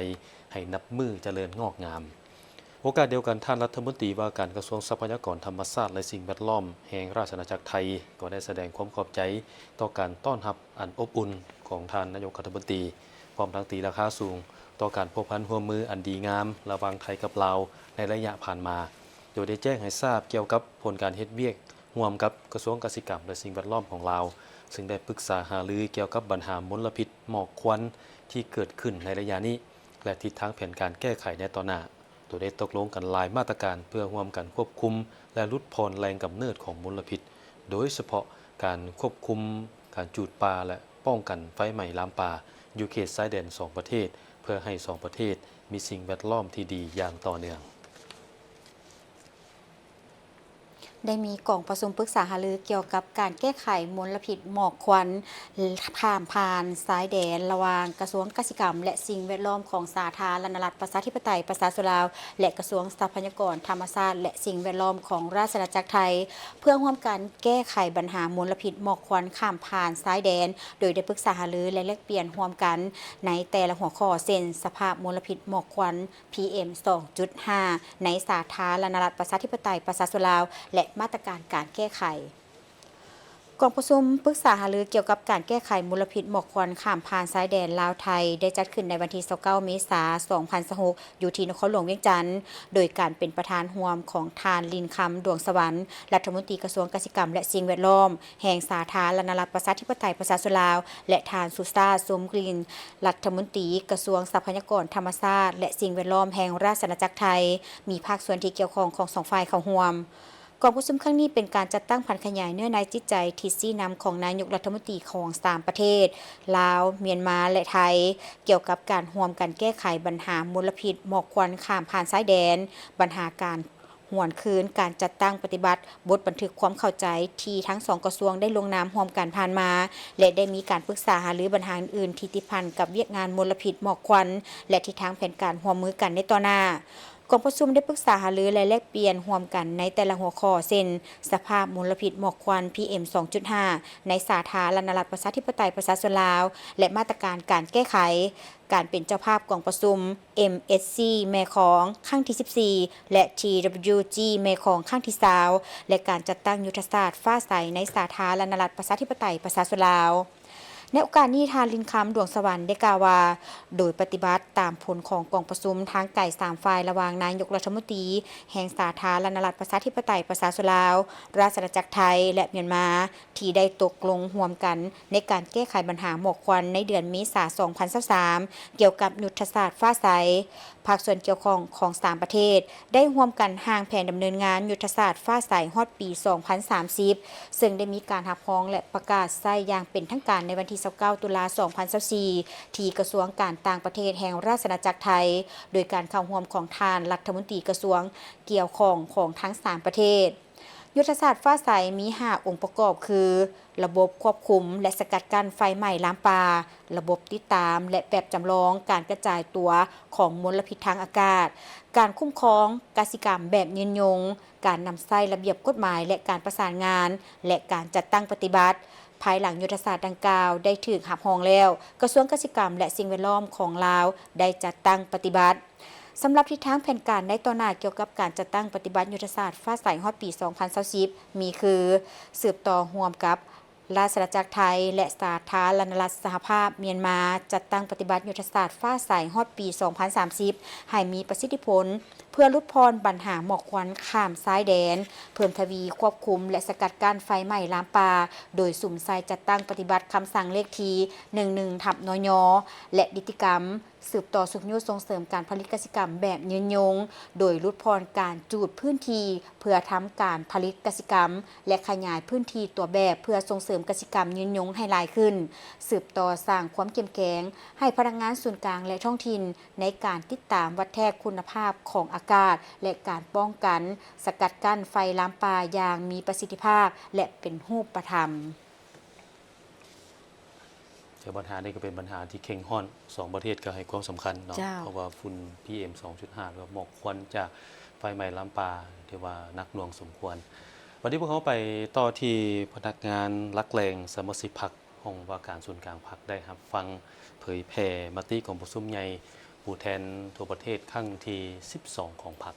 ໃຫ້ນັບມື້ຈະເລີນງອກງາມ. ໂອກາດດຽວກັນ, ທ່ານລັດຖະມົນຕີວ່າການກະຊວງຊັບພະຍາກອນທຳມະຊາດ ແລະ ສິ່ງແວດລ້ອມແຫ່ງລາຊະອານາຈັກໄທ ກໍໄດ້ສະແດງຄວາມຂອບໃຈຕໍ່ການຕ້ອນຮັບອັນອົບອຸ່ນຂອງທ່ານນາຍົກລັດຖະມົນຕີ, ພ້ອມທັງຕີລາຄາສູງຕໍ່ການພົວພັນຮ່ວມມືອັນດີງາມລະຫວ່າງໄທກັບລາວໃນໄລຍະຜ່ານມາ, ໂດຍໄດ້ແຈ້ງໃຫ້ຊາບກ່ຽວກັບຜົນການເຮັດວຽກຮ່ວມກັບກະຊວງກະສິກຳ ແລະ ສິ່ງແວດລ້ອມຂອງລາວ, ເຊິ່ງໄດ້ປຶກສາຫາລືກ່ຽວກັບບັນຫາມົນລະພິດໝອກຄວັນທີ່ເກີດຂຶ້ນໃນໄລຍະນີ້ ແລະ ທິດທາງແຜນການແກ້ໄຂໃນຕໍ່ໜ້າ, ໂດຍໄດ້ຕົກລົງກັນຫຼາຍມາດຕະການເພື່ອຮ່ວມກັນຄວບຄຸມ ແລະ ຫຼຸດຜ່ອນແຫຼ່ງກຳເນີດຂອງມົນລະພິດ, ໂດຍສະເພາະການຄວບຄຸມການຈູດປ່າ ແລະ ປ້ອງກັນໄຟໄໝ້ລາມປ່າ ຢູ່ເຂດຊາຍແດນສອງປະເທດ ເພື່ອໃຫ້ສອງປະເທດມີສິ່ງແວດລ້ອມທີ່ດີຢ່າງຕໍ່ເນື່ອງ. ໄດ້ມີກອງປະຊຸມປຶກສາຫາລືກ່ຽວກັບການແກ້ໄຂມົນລະພິດໝອກຄວັນຂ້າມຜ່ານຊາຍແດນ ລະຫວ່າງກະຊວງກະສິກຳ ແລະ ສິ່ງແວດລ້ອມຂອງສາທາລະນະລັດປະຊາທິປະໄຕປະຊາຊົນລາວ ແລະ ກະຊວງຊັບພະຍາກອນທຳມະຊາດ ແລະ ສິ່ງແວດລ້ອມຂອງລາຊະອານາຈັກໄທ ເພື່ອຮ່ວມກັນແກ້ໄຂບັນຫາມົນລະພິດໝອກຄວັນຂ້າມຜ່ານຊາຍແດນ ໂດຍໄດ້ປຶກສາຫາລື ແລະ ແລກປ່ຽນຮ່ວມກັນໃນແຕ່ລະຫົວຂໍ້ ເຊັ່ນ ສະພາບມົນລະພິດໝອກຄວັນ ພີເອັມ ສອງຈຸດຫ້າ ໃນສາທາລະນະລັດປະຊາທິປະໄຕປະຊາຊົນລາວ ແລະ ມາດຕະການການແກ້ໄຂ. ກອງປະຊຸມປຶກສາຫາລືກ່ຽວກັບການແກ້ໄຂມົນລະພິດໝອກຄວັນຂ້າມຜ່ານຊາຍແດນລາວ-ໄທ ໄດ້ຈັດຂຶ້ນໃນວັນທີຊາວເກົ້າ ເມສາ ສອງພັນຊາວຫົກ ຢູ່ທີ່ນະຄອນຫຼວງວຽງຈັນ ໂດຍການເປັນປະທານຮ່ວມຂອງທ່ານ ລິນຄຳ ດວງສະຫວັນ ລັດຖະມົນຕີກະຊວງກະສິກຳ ແລະ ສິ່ງແວດລ້ອມ ແຫ່ງສາທາລະນະລັດປະຊາທິປະໄຕປະຊາຊົນລາວ ແລະ ທ່ານ ສຸຊາດ ຊົມກິ່ນ ລັດຖະມົນຕີກະຊວງຊັບພະຍາກອນທຳມະຊາດ ແລະ ສິ່ງແວດລ້ອມແຫ່ງລາຊະອານາຈັກໄທ, ມີພາກສ່ວນທີ່ກ່ຽວຂ້ອງຂອງສອງຝ່າຍເຂົ້າຮ່ວມ. ກອງປະຊຸມຄັ້ງນີ້ເປັນການຈັດຕັ້ງຜັນຂະຫຍາຍເນື້ອໃນຈິດໃຈທີ່ຊີ້ນຳຂອງນາຍົກລັດຖະມົນຕີຂອງສາມປະເທດ ລາວ, ມຽນມາ ແລະ ໄທ ກ່ຽວກັບການຮ່ວມກັນແກ້ໄຂບັນຫາມົນລະພິດໝອກຄວັນຂ້າມຜ່ານຊາຍແດນ, ບັນຫາການຫວນຄືນການຈັດຕັ້ງປະຕິບັດ ບົດບັນທຶກຄວາມເຂົ້າໃຈທີ່ທັງສອງກະຊວງໄດ້ລົງນາມຮ່ວມກັນຜ່ານມາ ແລະ ໄດ້ມີການປຶກສາຫາລືບັນຫາອື່ນໆທີ່ຕິດພັນກັບວຽກງານມົນລະພິດໝອກຄວັນ ແລະ ທິດທາງແຜນການຮ່ວມມືກັນໃນຕໍ່ໜ້າ. ກອງປະຊຸມໄດ້ປຶກສາຫາລື ແລະ ແລກປ່ຽນຮ່ວມກັນໃນແຕ່ລະຫົວຂໍ້ ເຊັ່ນ ສະພາບມົນລະພິດໝອກຄວັນ ພີເອັມ ສອງຈຸດຫ້າ ໃນສາທາລະນະລັດປະຊາທິປະໄຕປະຊາຊົນລາວ ແລະ ມາດຕະການການແກ້ໄຂ, ການເປັນເຈົ້າພາບກອງປະຊຸມ ເອັມເອັສຊີ ແມ່ຂອງ ຄັ້ງທີສິບສີ່ ແລະ ທີດັບເບິນຢູຈີ ແມ່ຂອງ ຄັ້ງທີຊາວ ແລະ ການຈັດຕັ້ງຍຸດທະສາດຟ້າໃສໃນສາທາລະນະລັດປະຊາທິປະໄຕປະຊາຊົນລາວ. ໃນໂອກາດນີ້ ທ່ານ ລິນຄຳ ດວງສະຫວັນ ໄດ້ກ່າວວ່າ ໂດຍປະຕິບັດຕາມຜົນຂອງກອງປະຊຸມທາງໄກສາມຝ່າຍ ລະຫວ່າງນາຍົກລັດຖະມົນຕີແຫ່ງສາທາລະນະລັດປະຊາທິປະໄຕປະຊາຊົນລາວ, ລາຊະອານາຈັກໄທ ແລະ ມຽນມາ ທີ່ໄດ້ຕົກລົງຮ່ວມກັນໃນການແກ້ໄຂບັນຫາໝອກຄວັນໃນເດືອນເມສາ ສອງພັນຊາວສາມ ກ່ຽວກັບຍຸດທະສາດຟ້າໃສ. ພາກສ່ວນກ່ຽວຂ້ອງຂອງສາມປະເທດ ໄດ້ຮ່ວມກັນຮ່າງແຜນດຳເນີນງານຍຸດທະສາດຟ້າໃສຮອດປີສອງພັນສາມສິບ ເຊິ່ງໄດ້ມີການຮັບຮອງ ແລະ ປະກາດໃຊ້ຢ່າງເປັນທາງການໃນວັນທີຊາວເກົ້າ ຕຸລາ ສອງພັນຊາວສີ່ ທີ່ກະຊວງການຕ່າງປະເທດແຫ່ງລາຊະອານາຈັກໄທ ໂດຍການເຂົ້າຮ່ວມຂອງທ່ານລັດຖະມົນຕີກະຊວງກ່ຽວຂ້ອງຂອງທັງສາມປະເທດ. ຍຸດທະສາດຟ້າໃສມີຫ້າອົງປະກອບຄື ລະບົບຄວບຄຸມ ແລະ ສະກັດກັ້ນໄຟໄໝ້ລາມປ່າ, ລະບົບຕິດຕາມ ແລະ ແບບຈຳລອງການກະຈາຍຕົວຂອງມົນລະພິດທາງອາກາດ, ການຄຸ້ມຄອງກະສິກຳແບບຍືນຍົງ, ການນຳໃຊ້ລະບຽບກົດໝາຍ ແລະ ການປະສານງານ ແລະ ການຈັດຕັ້ງປະຕິບັດ. ພາຍຫຼັງຍຸດທະສາດດັ່ງກ່າວໄດ້ຖືກຮັບຮອງແລ້ວ, ກະຊວງກະສິກຳ ແລະ ສິ່ງແວດລ້ອມຂອງລາວໄດ້ຈັດຕັ້ງປະຕິບັດ. ສຳລັບທິດທາງແຜນການໃນຕໍ່ໜ້າກ່ຽວກັບການຈັດຕັ້ງປະຕິບັດຍຸດທະສາດຟ້າໃສຮອດປີສອງພັນຊາວສິບ ມີຄື ສືບຕໍ່ຮ່ວມກັບລາຊະອານາຈັກໄທ ແລະ ສາທາລະນະລັດສະຫະພາບມຽນມາ ຈັດຕັ້ງປະຕິບັດຍຸດທະສາດຟ້າໃສຮອດປີສອງພັນສາມສິບ ໃຫ້ມີປະສິດທິຜົນ ເພື່ອຫຼຸດຜ່ອນບັນຫາໝອກຄວັນຂ້າມຊາຍແດນ, ເພີ່ມທະວີຄວບຄຸມ ແລະ ສະກັດກັ້ນໄຟໄໝ້ລາມປ່າ ໂດຍສຸມໃສ່ຈັດຕັ້ງປະຕິບັດຄຳສັ່ງເລກທີ ໜຶ່ງໜຶ່ງ ທັບ ນຍ ແລະ ນິຕິກຳ ສືບຕໍ່ຊຸກຍູ້ສົ່ງເສີມການຜະລິດກະສິກຳແບບຍືນຍົງ, ໂດຍຫຼຸດຜ່ອນການຈູດພື້ນທີ່ເພື່ອທຳການຜະລິດກະສິກຳ ແລະ ຂະຫຍາຍພື້ນທີ່ຕົວແບບເພື່ອສົ່ງເສີມກະສິກຳຍືນຍົງໃຫ້ຫຼາຍຂຶ້ນ, ສືບຕໍ່ສ້າງຄວາມເຂັ້ມແຂງໃຫ້ພະນັກງານສູນກາງ ແລະ ທ້ອງຖິ່ນ ໃນການຕິດຕາມວັດແທກຄຸນນະພາບຂອງອາກາດ ແລະ ການປ້ອງກັນສະກັດກັ້ນໄຟລາມປ່າຢ່າງມີປະສິດທິພາບ ແລະ ເປັນຮູບປະທຳ. ແຕ່ບັນຫານີ້ກໍເປັນບັນຫາທີ່ເຄັ່ງຮ້ອນ, ສອງປະເທດກໍໃຫ້ຄວາມສຳຄັນເນາະ ເຈົ້າ ເພາະວ່າຝຸ່ນ ພີເອັມ ສອງຈຸດຫ້າ ຫຼືວ່າໝອກຄວັນຈາກໄຟໄໝ້ລາມປ່າ ຖືວ່າໜັກໜ່ວງສົມຄວນ. ບັດນີ້ພວກເຮົາໄປຕໍ່ທີ່ພະນັກງານຫຼັກແຫຼ່ງສະມາຊິກພັກ ຫ້ອງວ່າການສູນກາງພັກ ໄດ້ຮັບຟັງເຜີຍແຜ່ມະຕິກອງປະຊຸມໃຫຍ່ຜູ້ແທນທົ່ວປະເທດຄັ້ງທີສິບສອງຂອງພັກ.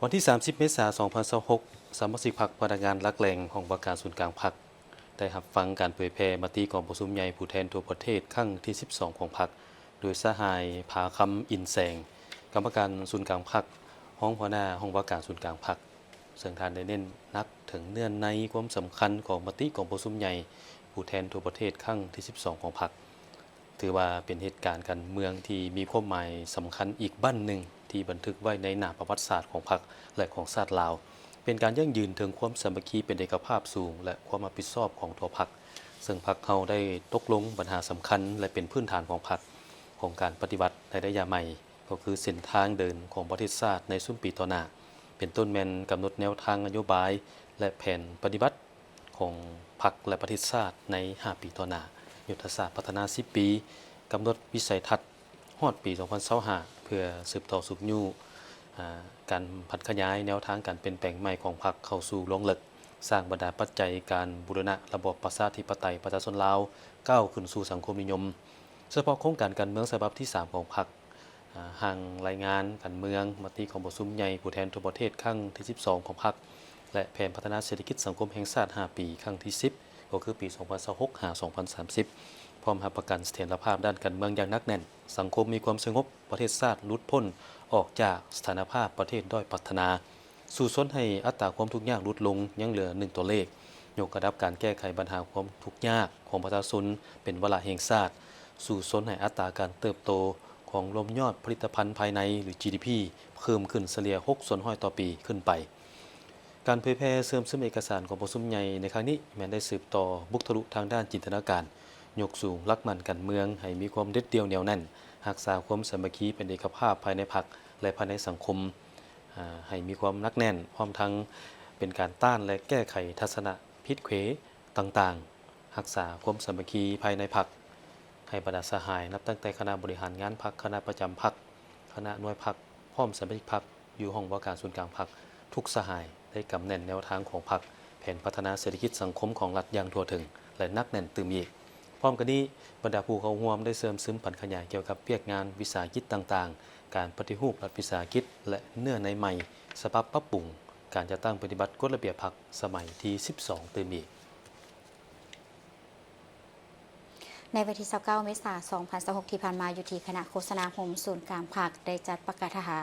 ວັນທີສາມສິບ ເມສາ ສອງພັນຊາວຫົກ ສະມາຊິກພັກພະນັກງານຫຼັກແຫຼ່ງຫ້ອງວ່າການສູນກາງພັກ ໄດ້ຮັບຟັງການເຜີຍແຜ່ມະຕິກອງປະຊຸມໃຫຍ່ຜູ້ແທນທົ່ວປະເທດຄັ້ງທີສິບສອງຂອງພັກ ໂດຍສະຫາຍ ຜາຄຳ ອິນແສງ ກຳມະການສູນກາງພັກ, ຮອງຫົວໜ້າຫ້ອງວ່າການສູນກາງພັກ, ເຊິ່ງທ່ານໄດ້ເນັ້ນໜັກເຖິງເນື້ອໃນຄວາມສຳຄັນຂອງມະຕິກອງປະຊຸມໃຫຍ່ຜູ້ແທນທົ່ວປະເທດຄັ້ງທີສິບສອງຂອງພັກ. ຖືວ່າເປັນເຫດການການເມືອງທີ່ມີຄວາມໝາຍສຳຄັນອີກບັ້ນໜຶ່ງ ທີ່ບັນທຶກໄວ້ໃນໜ້າປະຫວັດສາດຂອງພັກ ແລະ ຂອງຊາດລາວ, ເປັນການຢັ້ງຢືນເຖິງຄວາມສາມັກຄີເປັນເອກະພາບສູງ ແລະ ຄວາມຮັບຜິດຊອບຂອງທົ່ວພັກ, ເຊິ່ງພັກເຮົາໄດ້ຕົກລົງບັນຫາສຳຄັນ ແລະ ເປັນພື້ນຖານຂອງພັກ ຂອງການປະຕິວັດໃນໄລຍະໃໝ່ ກໍຄືເສັ້ນທາງເດີນຂອງປະເທດຊາດໃນຊຸມປີຕໍ່ໜ້າ ເປັນຕົ້ນແມ່ນກຳນົດແນວທາງນະໂຍບາຍ ແລະ ແຜນປະຕິບັດຂອງພັກ ແລະ ປະເທດຊາດໃນຫ້າປີຕໍ່ໜ້າ, ຍຸດທະສາດພັດທະນາສິບປີ, ກຳນົດວິໄສທັດ ຮອດປີສອງພັນຊາວຫ້າ ເພື່ອສືບຕໍ່ຊຸກຍູ້ ອາ ການຜັນຂະຫຍາຍແນວທາງການປ່ຽນແປງໃໝ່ຂອງພັກເຂົ້າສູ່ລວງເລິກ, ສ້າງບັນດາປັດໄຈການບູລະນະລະບອບປະຊາທິປະໄຕປະຊາຊົນລາວ ກ້າວຂຶ້ນສູ່ສັງຄົມນິຍົມ. ສະເພາະໂຄງການການເມືອງສະບັບທີສາມຂອງພັກ, ອາ ຮ່າງລາຍງານການເມືອງ, ມະຕິກອງປະຊຸມໃຫຍ່ຜູ້ແທນທົ່ວປະເທດຄັ້ງທີສິບສອງຂອງພັກ ແລະ ແຜນພັດທະນາເສດຖະກິດສັງຄົມແຫ່ງຊາດຫ້າປີ ຄັ້ງທີສິບ ກໍຄືປີສອງພັນຊາວຫົກ ຫາ ສອງພັນສາມສິບ ພ້ອມຮັບປະກັນສະຖຽນລະພາບດ້ານການເມືອງຢ່າງໜັກແໜ້ນ, ສັງຄົມມີຄວາມສະຫງົບ, ປະເທດຊາດຫຼຸດພົ້ນອອກຈາກສະຖານະພາບປະເທດດ້ອຍພັດທະນາ, ສູ້ຊົນໃຫ້ອັດຕາຄວາມທຸກຍາກຫຼຸດລົງຍັງເຫຼືອໜຶ່ງຕົວເລກ, ຍົກລະດັບການແກ້ໄຂບັນຫາຄວາມທຸກຍາກຂອງປະຊາຊົນເປັນວາລະແຫ່ງຊາດ, ສູ້ຊົນໃຫ້ອັດຕາການເຕີບໂຕຂອງລວມຍອດຜະລິດຕະພັນພາຍໃນ ຫຼື ຈີດີພີ ເພີ່ມຂຶ້ນສະເລ່ຍຫົກສ່ວນຮ້ອຍຕໍ່ປີຂຶ້ນໄປ. ການເຜີຍແຜ່ເຊື່ອມຊຶມເອກະສານກອງປະຊຸມໃຫຍ່ໃນຄັ້ງນີ້ ແມ່ນໄດ້ສືບຕໍ່ບຸກທະລຸທາງດ້ານຈິນຕະນາການ, ຍົກສູງຫຼັກໝັ້ນການເມືອງໃຫ້ມີຄວາມເດັດດ່ຽວໜຽວແໜ້ນ, ຮັກສາຄວາມສາມັກຄີເປັນເອກະພາບພາຍໃນພັກ ແລະ ພາຍໃນສັງຄົມ ອາ ໃຫ້ມີຄວາມໜັກແໜ້ນ, ພ້ອມທັງເປັນການຕ້ານ ແລະ ແກ້ໄຂທັດສະນະຜິດເຂວຕ່າງໆ, ຮັກສາຄວາມສາມັກຄີພາຍໃນພັກ, ໃຫ້ບັນດາສະຫາຍ ນັບຕັ້ງແຕ່ຄະນະບໍລິຫານງານພັກ, ຄະນະປະຈຳພັກ, ຄະນະໜ່ວຍພັກ, ພ້ອມສະມາຊິກພັກ ຢູ່ຫ້ອງວ່າການສູນກາງພັກທຸກສະຫາຍ ໄດ້ກຳແໜ້ນແນວທາງຂອງພັກ, ແຜນພັດທະນາເສດຖະກິດສັງຄົມຂອງລັດຢ່າງທົ່ວເຖິງ ແລະ ໜັກແໜ້ນຕື່ມອີກ. ພ້ອມກັນນີ້, ບັນດາຜູ້ເຂົ້າຮ່ວມໄດ້ເຊື່ອມຊຶມປັນຂະຫຍາຍກ່ຽວກັບວຽກງານວິສາຫະກິດຕ່າງໆ, ການປະຕິຮູບລັດວິສາຫະກິດ ແລະ ເນື້ອໃນໃໝ່ ສະບັບປັບປຸງການຈັດຕັ້ງປະຕິບັດກົດລະບຽບພັກສະໄໝທີສິບສອງຕື່ມອີກ. ໃນວັນທີຊາວເກົ້າ ເມສາ ສອງພັນຊາວຫົກ ທີ່ຜ່ານມາ, ຢູ່ທີ່ຄະນະໂຄສະນາໂຮມສູນກາງພັກ ໄດ້ຈັດປະກາດຫາ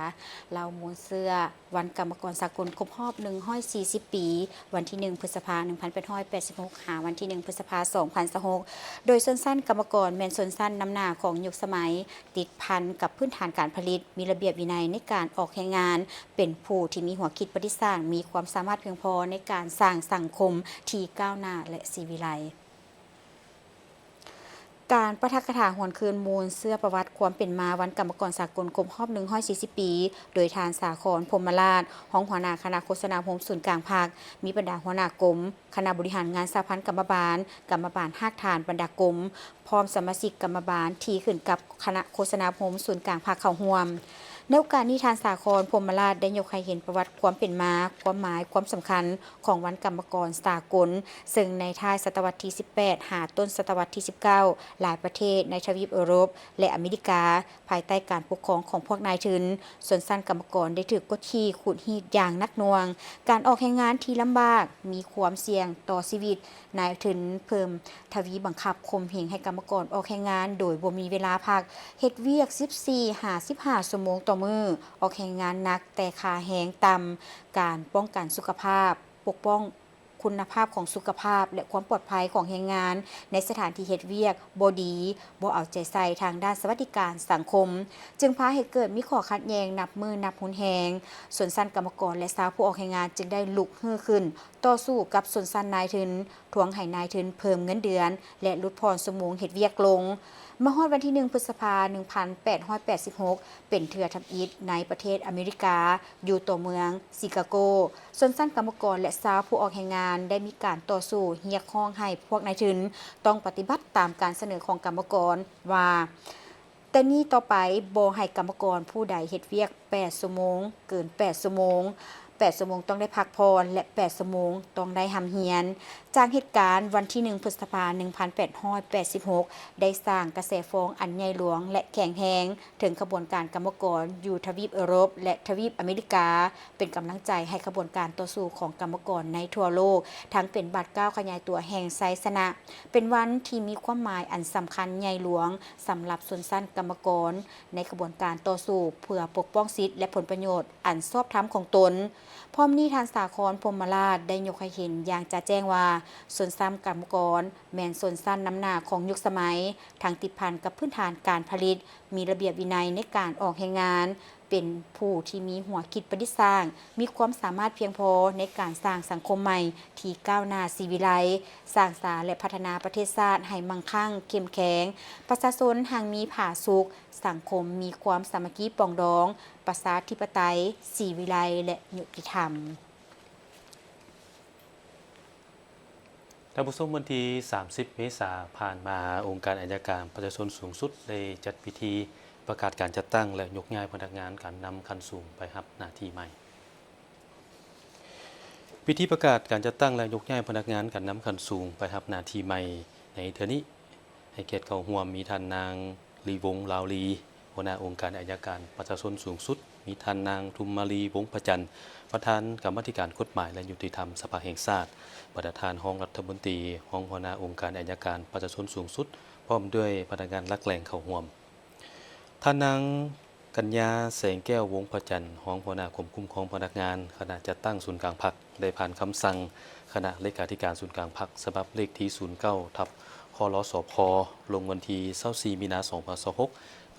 ເລົ່າມູນເຊື້ອວັນກຳມະກອນສາກົນຄົບຮອບໜຶ່ງຮ້ອຍສີ່ສິບປີ, ວັນທີໜຶ່ງ ພຶດສະພາ ໜຶ່ງພັນແປດຮ້ອຍແປດສິບຫົກ ຫາ ວັນທີໜຶ່ງ ພຶດສະພາ ສອງພັນຊາວຫົກ ໂດຍຊົນຊັ້ນກຳມະກອນແມ່ນຊົນຊັ້ນນຳໜ້າຂອງຍຸກສະໄໝ, ຕິດພັນກັບພື້ນຖານການຜະລິດ, ມີລະບຽບວິໄນໃນການອອກແຮງງານ, ເປັນຜູ້ທີ່ມີຫົວຄິດປະດິດສ້າງ, ມີຄວາມສາມາດພຽງພໍໃນການສ້າງສັງຄົມທີ່ກ້າວໜ້າ ແລະ ສີວິໄລ. ການປາຖະກະຖາຫວນຄືນມູນເຊື້ອປະຫວັດຄວາມເປັນມາວັນກຳມະກອນສາກົນຄົບຮອບໜຶ່ງຮ້ອຍສີ່ສິບປີ ໂດຍທ່ານ ສາຄອນ ພົມມະລາດ ຮອງຫົວໜ້າຄະນະໂຄສະນາໂຮມສູນກາງພັກ, ມີບັນດາຫົວໜ້າກົມ, ຄະນະບໍລິຫານງານສະຫະພັນກຳມະບານ, ກຳມະບານຮາກຖານບັນດາກົມ, ພ້ອມສະມາຊິກກຳມະບານທີ່ຂຶ້ນກັບຄະນະໂຄສະນາໂຮມສູນກາງພັກເຂົ້າຮ່ວມ. ໃນໂອກາດນີ້, ທ່ານ ສາຄອນ ພົມມະລາດ ໄດ້ຍົກໃຫ້ເຫັນປະຫວັດຄວາມເປັນມາ, ຄວາມໝາຍ, ຄວາມສຳຄັນຂອງວັນກຳມະກອນສາກົນ, ເຊິ່ງໃນທ້າຍສະຕະວັດທີສິບແປດ ຫາຕົ້ນສະຕະວັດທີສິບເກົ້າ ຫຼາຍປະເທດໃນທະວີບເອີຣົບ ແລະ ອາເມລິກາ, ພາຍໃຕ້ການປົກຄອງຂອງພວກນາຍທຶນ, ຊົນຊັ້ນກຳມະກອນໄດ້ຖືກກົດຂີ່ຂູດຮີດຢ່າງໜັກໜ່ວງ. ການອອກແຮງງານທີ່ລຳບາກ, ມີຄວາມສ່ຽງຕໍ່ຊີວິດ, ນາຍທຶນເພີ່ມທະວີບັງຄັບຂົ່ມເຫງໃຫ້ກຳມະກອນອອກແຮງງານໂດຍບໍ່ມີເວລາພັກ, ເຮັດວຽກສິບສີ່ຫາສິບຫ້າຊົ່ວໂມງຕໍ່ມື້, ອອກແຮງງານໜັກແຕ່ຄ່າແຮງຕ່ຳ, ການປ້ອງກັນສຸຂະພາບ, ປົກປ້ອງຄຸນນະພາບຂອງສຸຂະພາບ ແລະ ຄວາມປອດໄພຂອງແຮງງານໃນສະຖານທີ່ເຮັດວຽກບໍ່ດີ, ບໍ່ເອົາໃຈໃສ່ທາງດ້ານສະຫວັດດີການສັງຄົມ, ຈຶ່ງພາໃຫ້ເກີດມີຂໍ້ຂັດແຍ່ງນັບມື້ນັບຮຸນແຮງ. ຊົນຊັ້ນກຳມະກອນ ແລະ ຊາວຜູ້ອອກແຮງງານຈຶ່ງໄດ້ລຸກຮືຂຶ້ນ ຕໍ່ສູ້ກັບຊົນຊັ້ນນາຍທຶນ, ທວງໃຫ້ນາຍທຶນເພີ່ມເງິນເດືອນ ແລະ ຫຼຸດຜ່ອນຊົ່ວໂມງເຮັດວຽກລົງ. ມາຮອດວັນທີໜຶ່ງ ພຶດສະພາ ໜຶ່ງພັນແປດຮ້ອຍແປດສິບຫົກ ເປັນເທື່ອທຳອິດໃນປະເທດອາເມລິກາ, ຢູ່ຕົວເມືອງຊິກາໂກ, ຊົນຊັ້ນກຳມະກອນ ແລະ ຊາວຜູ້ອອກແຮງງານໄດ້ມີການຕໍ່ສູ້ຮຽກຮ້ອງໃຫ້ພວກນາຍທຶນຕ້ອງປະຕິບັດຕາມການສະເໜີຂອງກຳມະກອນວ່າ ແຕ່ນີ້ຕໍ່ໄປບໍ່ໃຫ້ກຳມະກອນຜູ້ໃດເຮັດວຽກແປດຊົ່ວໂມງ, ເກີນແປດຊົ່ວໂມງ, ແປດຊົ່ວໂມງຕ້ອງໄດ້ພັກຜ່ອນ ແລະ ແປດຊົ່ວໂມງຕ້ອງໄດ້ຮ່ຳຮຽນ. ຈາກເຫດການວັນທີໜຶ່ງ ພຶດສະພາ ໜຶ່ງພັນແປດຮ້ອຍແປດສິບຫົກ ໄດ້ສ້າງກະແສຟ້ອງອັນໃຫຍ່ຫຼວງ ແລະ ແຂງແຮງເຖິງຂະບວນການກຳມະກອນຢູ່ທະວີບເອີຣົບ ແລະ ທະວີບອາເມລິກາ, ເປັນກຳລັງໃຈໃຫ້ຂະບວນການຕໍ່ສູ້ຂອງກຳມະກອນໃນທົ່ວໂລກ, ທັງເປັນບາດກ້າວຂະຫຍາຍຕົວແຫ່ງໄຊຊະນະ, ເປັນວັນທີ່ມີຄວາມໝາຍອັນສຳຄັນໃຫຍ່ຫຼວງ ສຳລັບຊົນຊັ້ນກຳມະກອນໃນຂະບວນການຕໍ່ສູ້ເພື່ອປົກປ້ອງສິດ ແລະ ຜົນປະໂຫຍດອັນຊອບທຳຂອງຕົນ. ພ້ອມນີ້, ທ່ານ ສາຄອນ ພົມມະລາດ ໄດ້ຍົກໃຫ້ເຫັນຢ່າງຈະແຈ້ງວ່າ ຊົນຊັ້ນກຳມະກອນແມ່ນຊົນຊັ້ນນຳໜ້າຂອງຍຸກສະໄໝ, ທັງຕິດພັນກັບພື້ນຖານການຜະລິດ, ມີລະບຽບວິໄນໃນການອອກແຮງງານ, ເປັນຜູ້ທີ່ມີຫົວຄິດປະດິດສ້າງ, ມີຄວາມສາມາດພຽງພໍໃນການສ້າງສັງຄົມໃໝ່ທີ່ກ້າວໜ້າສີວິໄລ, ສ້າງສາ ແລະ ພັດທະນາປະເທດຊາດໃຫ້ມັ່ງຄັ່ງເຂັ້ມແຂງ, ປະຊາຊົນຮັ່ງມີຜາສຸກ, ສັງຄົມມີຄວາມສາມັກຄີປອງດອງ, ປະຊາທິປະໄຕ, ສີວິໄລ ແລະ ຍຸຕິທຳ. ທ່ານຜູ້ຊົມ, ວັນທີສາມສິບ ເມສາຜ່ານມາ, ອົງການໄອຍະການປະຊາຊົນສູງສຸດໄດ້ຈັດພິທີປະກາດການຈັດຕັ້ງ ແລະ ຍົກຍ້າຍພະນັກງານການນຳຂັ້ນສູງໄປຮັບໜ້າທີ່ໃໝ່. ພິທີປະກາດການຈັດຕັ້ງ ແລະ ຍົກຍ້າຍພະນັກງານການນຳຂັ້ນສູງໄປຮັບໜ້າທີ່ໃໝ່ໃນເທື່ອນີ້ ໃຫ້ກຽດເຂົ້າຮ່ວມມີທ່ານນາງ ລີ ວົງ ລາວລີ, ຫົວໜ້າອົງການໄອຍະການປະຊາຊົນສູງສຸດ, ມີທ່ານນາງ ທຸມມາລີ ວົງພະຈັນ, ປະທານກຳມາທິການກົດໝາຍ ແລະ ຍຸຕິທຳສະພາແຫ່ງຊາດ, ບັນດາທ່ານຮອງລັດຖະມົນຕີ, ຮອງຫົວໜ້າອົງການໄອຍະການປະຊາຊົນສູງສຸດ, ພ້ອມດ້ວຍພະນັກງານຫຼັກແຫຼ່ງເຂົ້າຮ່ວມ. ທ່ານນາງ ກັນຍາ ແສງແກ້ວ ວົງພະຈັນ, ຮອງຫົວໜ້າກົມຄຸ້ມຄອງພະນັກງານ, ຄະນະຈັດຕັ້ງສູນກາງພັກ ໄດ້ຜ່ານຄຳສັ່ງຄະນະເລຂາທິການສູນກາງພັກ ສະບັບເລກທີສູນເກົ້າ ທັບ ຄລສພ ລົງວັນທີຊາວສີ່ ມີນາ ສອງພັນຊາວຫົກ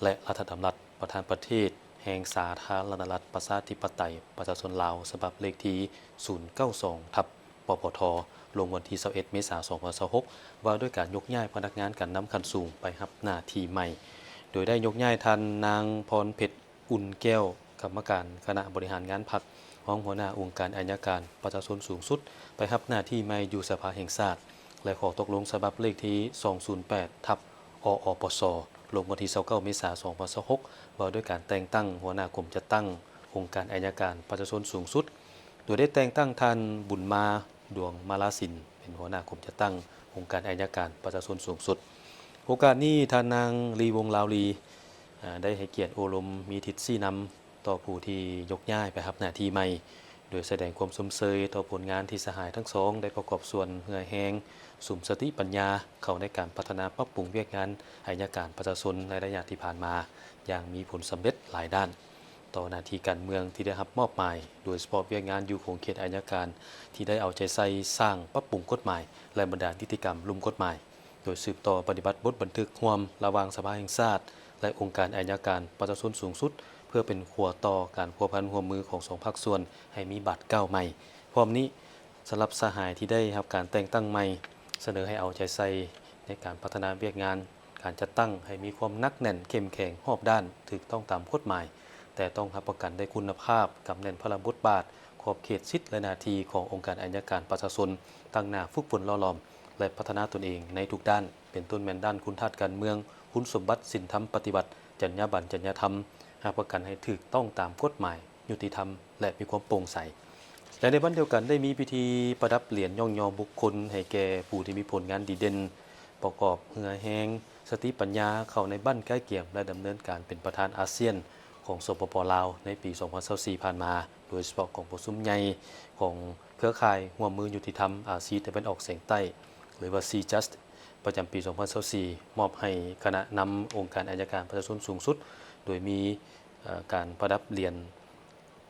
ແລະ ລັດຖະດຳລັດປະທານປະເທດແຫ່ງສາທາລະນະລັດ ປະຊາທິປະໄຕ ປະຊາຊົນລາວ ສະບັບເລກທີສູນເກົ້າສອງ ທັບ ປປທ ລົງວັນທີຊາວເອັດ ເມສາ ສອງພັນຊາວຫົກ ວ່າດ້ວຍການຍົກຍ້າຍພະນັກງານການນຳຂັ້ນສູງໄປຮັບໜ້າທີ່ໃໝ່, ໂດຍໄດ້ຍົກຍ້າຍທ່ານນາງ ພອນເພັດ ອຸ່ນແກ້ວ, ກຳມະການຄະນະບໍລິຫານງານພັກ, ຮອງຫົວໜ້າອົງການໄອຍະການປະຊາຊົນສູງສຸດ, ໄປຮັບໜ້າທີ່ໃໝ່ຢູ່ສະພາແຫ່ງຊາດ ແລະ ຂໍ້ຕົກລົງສະບັບເລກທີສອງສູນແປດ ທັບ ອອປສ ລົງວັນທີຊາວເກົ້າ ເມສາ ສອງພັນຊາວຫົກ ວ່າດ້ວຍການແຕ່ງຕັ້ງຫົວໜ້າກົມຈັດຕັ້ງອົງການໄອຍະການປະຊາຊົນສູງສຸດ, ໂດຍໄດ້ແຕ່ງຕັ້ງທ່ານ ບຸນມາ ດວງມາລາສິນ ເປັນຫົວໜ້າກົມຈັດຕັ້ງອົງການໄອຍະການປະຊາຊົນສູງສຸດ. ໂອກາດນີ້ ທ່ານນາງ ລີ ວົງລາວລີ ອາ ໄດ້ໃຫ້ກຽດໂອ້ລົມມີທິດຊີ້ນຳຕໍ່ຜູ້ທີ່ຍົກຍ້າຍໄປຮັບໜ້າທີ່ໃໝ່, ໂດຍສະແດງຄວາມຊົມເຊີຍຕໍ່ຜົນງານທີ່ສະຫາຍທັງສອງໄດ້ປະກອບສ່ວນເຫື່ອແຮງ, ສຸມສະຕິປັນຍາເຂົ້າໃນການພັດທະນາປັບປຸງວຽກງານໄອຍະການປະຊາຊົນໃນໄລຍະທີ່ຜ່ານມາຢ່າງມີຜົນສຳເລັດຫຼາຍດ້ານ. ຕໍ່ໜ້າທີ່ການເມືອງທີ່ໄດ້ຮັບມອບໝາຍ, ໂດຍສະເພາະວຽກງານຢູ່ຂົງເຂດໄອຍະການທີ່ໄດ້ເອົາໃຈໃສ່ສ້າງປັບປຸງກົດໝາຍ ແລະ ບັນດານິຕິກຳລຸ່ມກົດໝາຍ, ໂດຍສືບຕໍ່ປະຕິບັດບົດບັນທຶກຮ່ວມລະຫວ່າງສະພາແຫ່ງຊາດ ແລະ ອົງການໄອຍະການປະຊາຊົນສູງສຸດ ເພື່ອເປັນຂົວຕໍ່ການພົວພັນຮ່ວມມືຂອງສອງພາກສ່ວນໃຫ້ມີບາດກ້າວໃໝ່. ພ້ອມນີ້, ສຳລັບສະຫາຍທີ່ໄດ້ຮັບການແຕ່ງຕັ້ງໃໝ່, ສະເໜີໃຫ້ເອົາໃຈໃສ່ໃນການພັດທະນາວຽກງານ ການຈັດຕັ້ງໃຫ້ມີຄວາມໜັກແໜ້ນ, ເຂັ້ມແຂງ, ຮອບດ້ານ, ຖືກຕ້ອງຕາມກົດໝາຍ, ແຕ່ຕ້ອງຮັບປະກັນໄດ້ຄຸນນະພາບ, ກຳແໜ້ນພາລະບົດບາດ, ຂອບເຂດສິດ ແລະ ໜ້າທີ່ຂອງອົງການໄອຍະການປະຊາຊົນ, ຕັ້ງໜ້າຝຶກຝົນຫຼໍ່ຫຼອມ ແລະ ພັດທະນາຕົນເອງໃນທຸກດ້ານ, ເປັນຕົ້ນແມ່ນດ້ານຄຸນທາດການເມືອງ, ຄຸນສົມບັດສິນທຳປະຕິວັດ, ຈັນຍາບັນ, ຈັນຍາທຳ, ຮັບປະກັນໃຫ້ຖືກຕ້ອງຕາມກົດໝາຍ, ຍຸຕິທຳ ແລະ ມີຄວາມໂປ່ງໃສ. ແລະ ໃນວັນດຽວກັນໄດ້ມີພິທີປະດັບຫຼຽນຍ້ອງຍໍບຸກຄົນໃຫ້ແກ່ຜູ້ທີ່ມີຜົນງານດີເດັ່ນ, ປະກອບເຫື່ອແຮງ, ສະຕິປັນຍາເຂົ້າໃນບັ້ນກາຍກຽມ ແລະ ດຳເນີນການເປັນປະທານອາຊຽນຂອງ ສປປ ລາວ ໃນປີສອງພັນຊາວສີ່ ຜ່ານມາ, ໂດຍສະເພາະກອງປະຊຸມໃຫຍ່ຂອງເຄືອຂ່າຍຮ່ວມມືຍຸຕິທຳອາຊີຕາເວັນອອກສຽງໃຕ້ ຫຼືວ່າ ຊີຈັດ ປະຈຳປີສອງພັນຊາວສີ່ ມອບໃຫ້ຄະນະນຳອົງການໄອຍະການປະຊາຊົນສູງສຸດ, ໂດຍມີ ເອີ ການປະດັບຫຼຽນ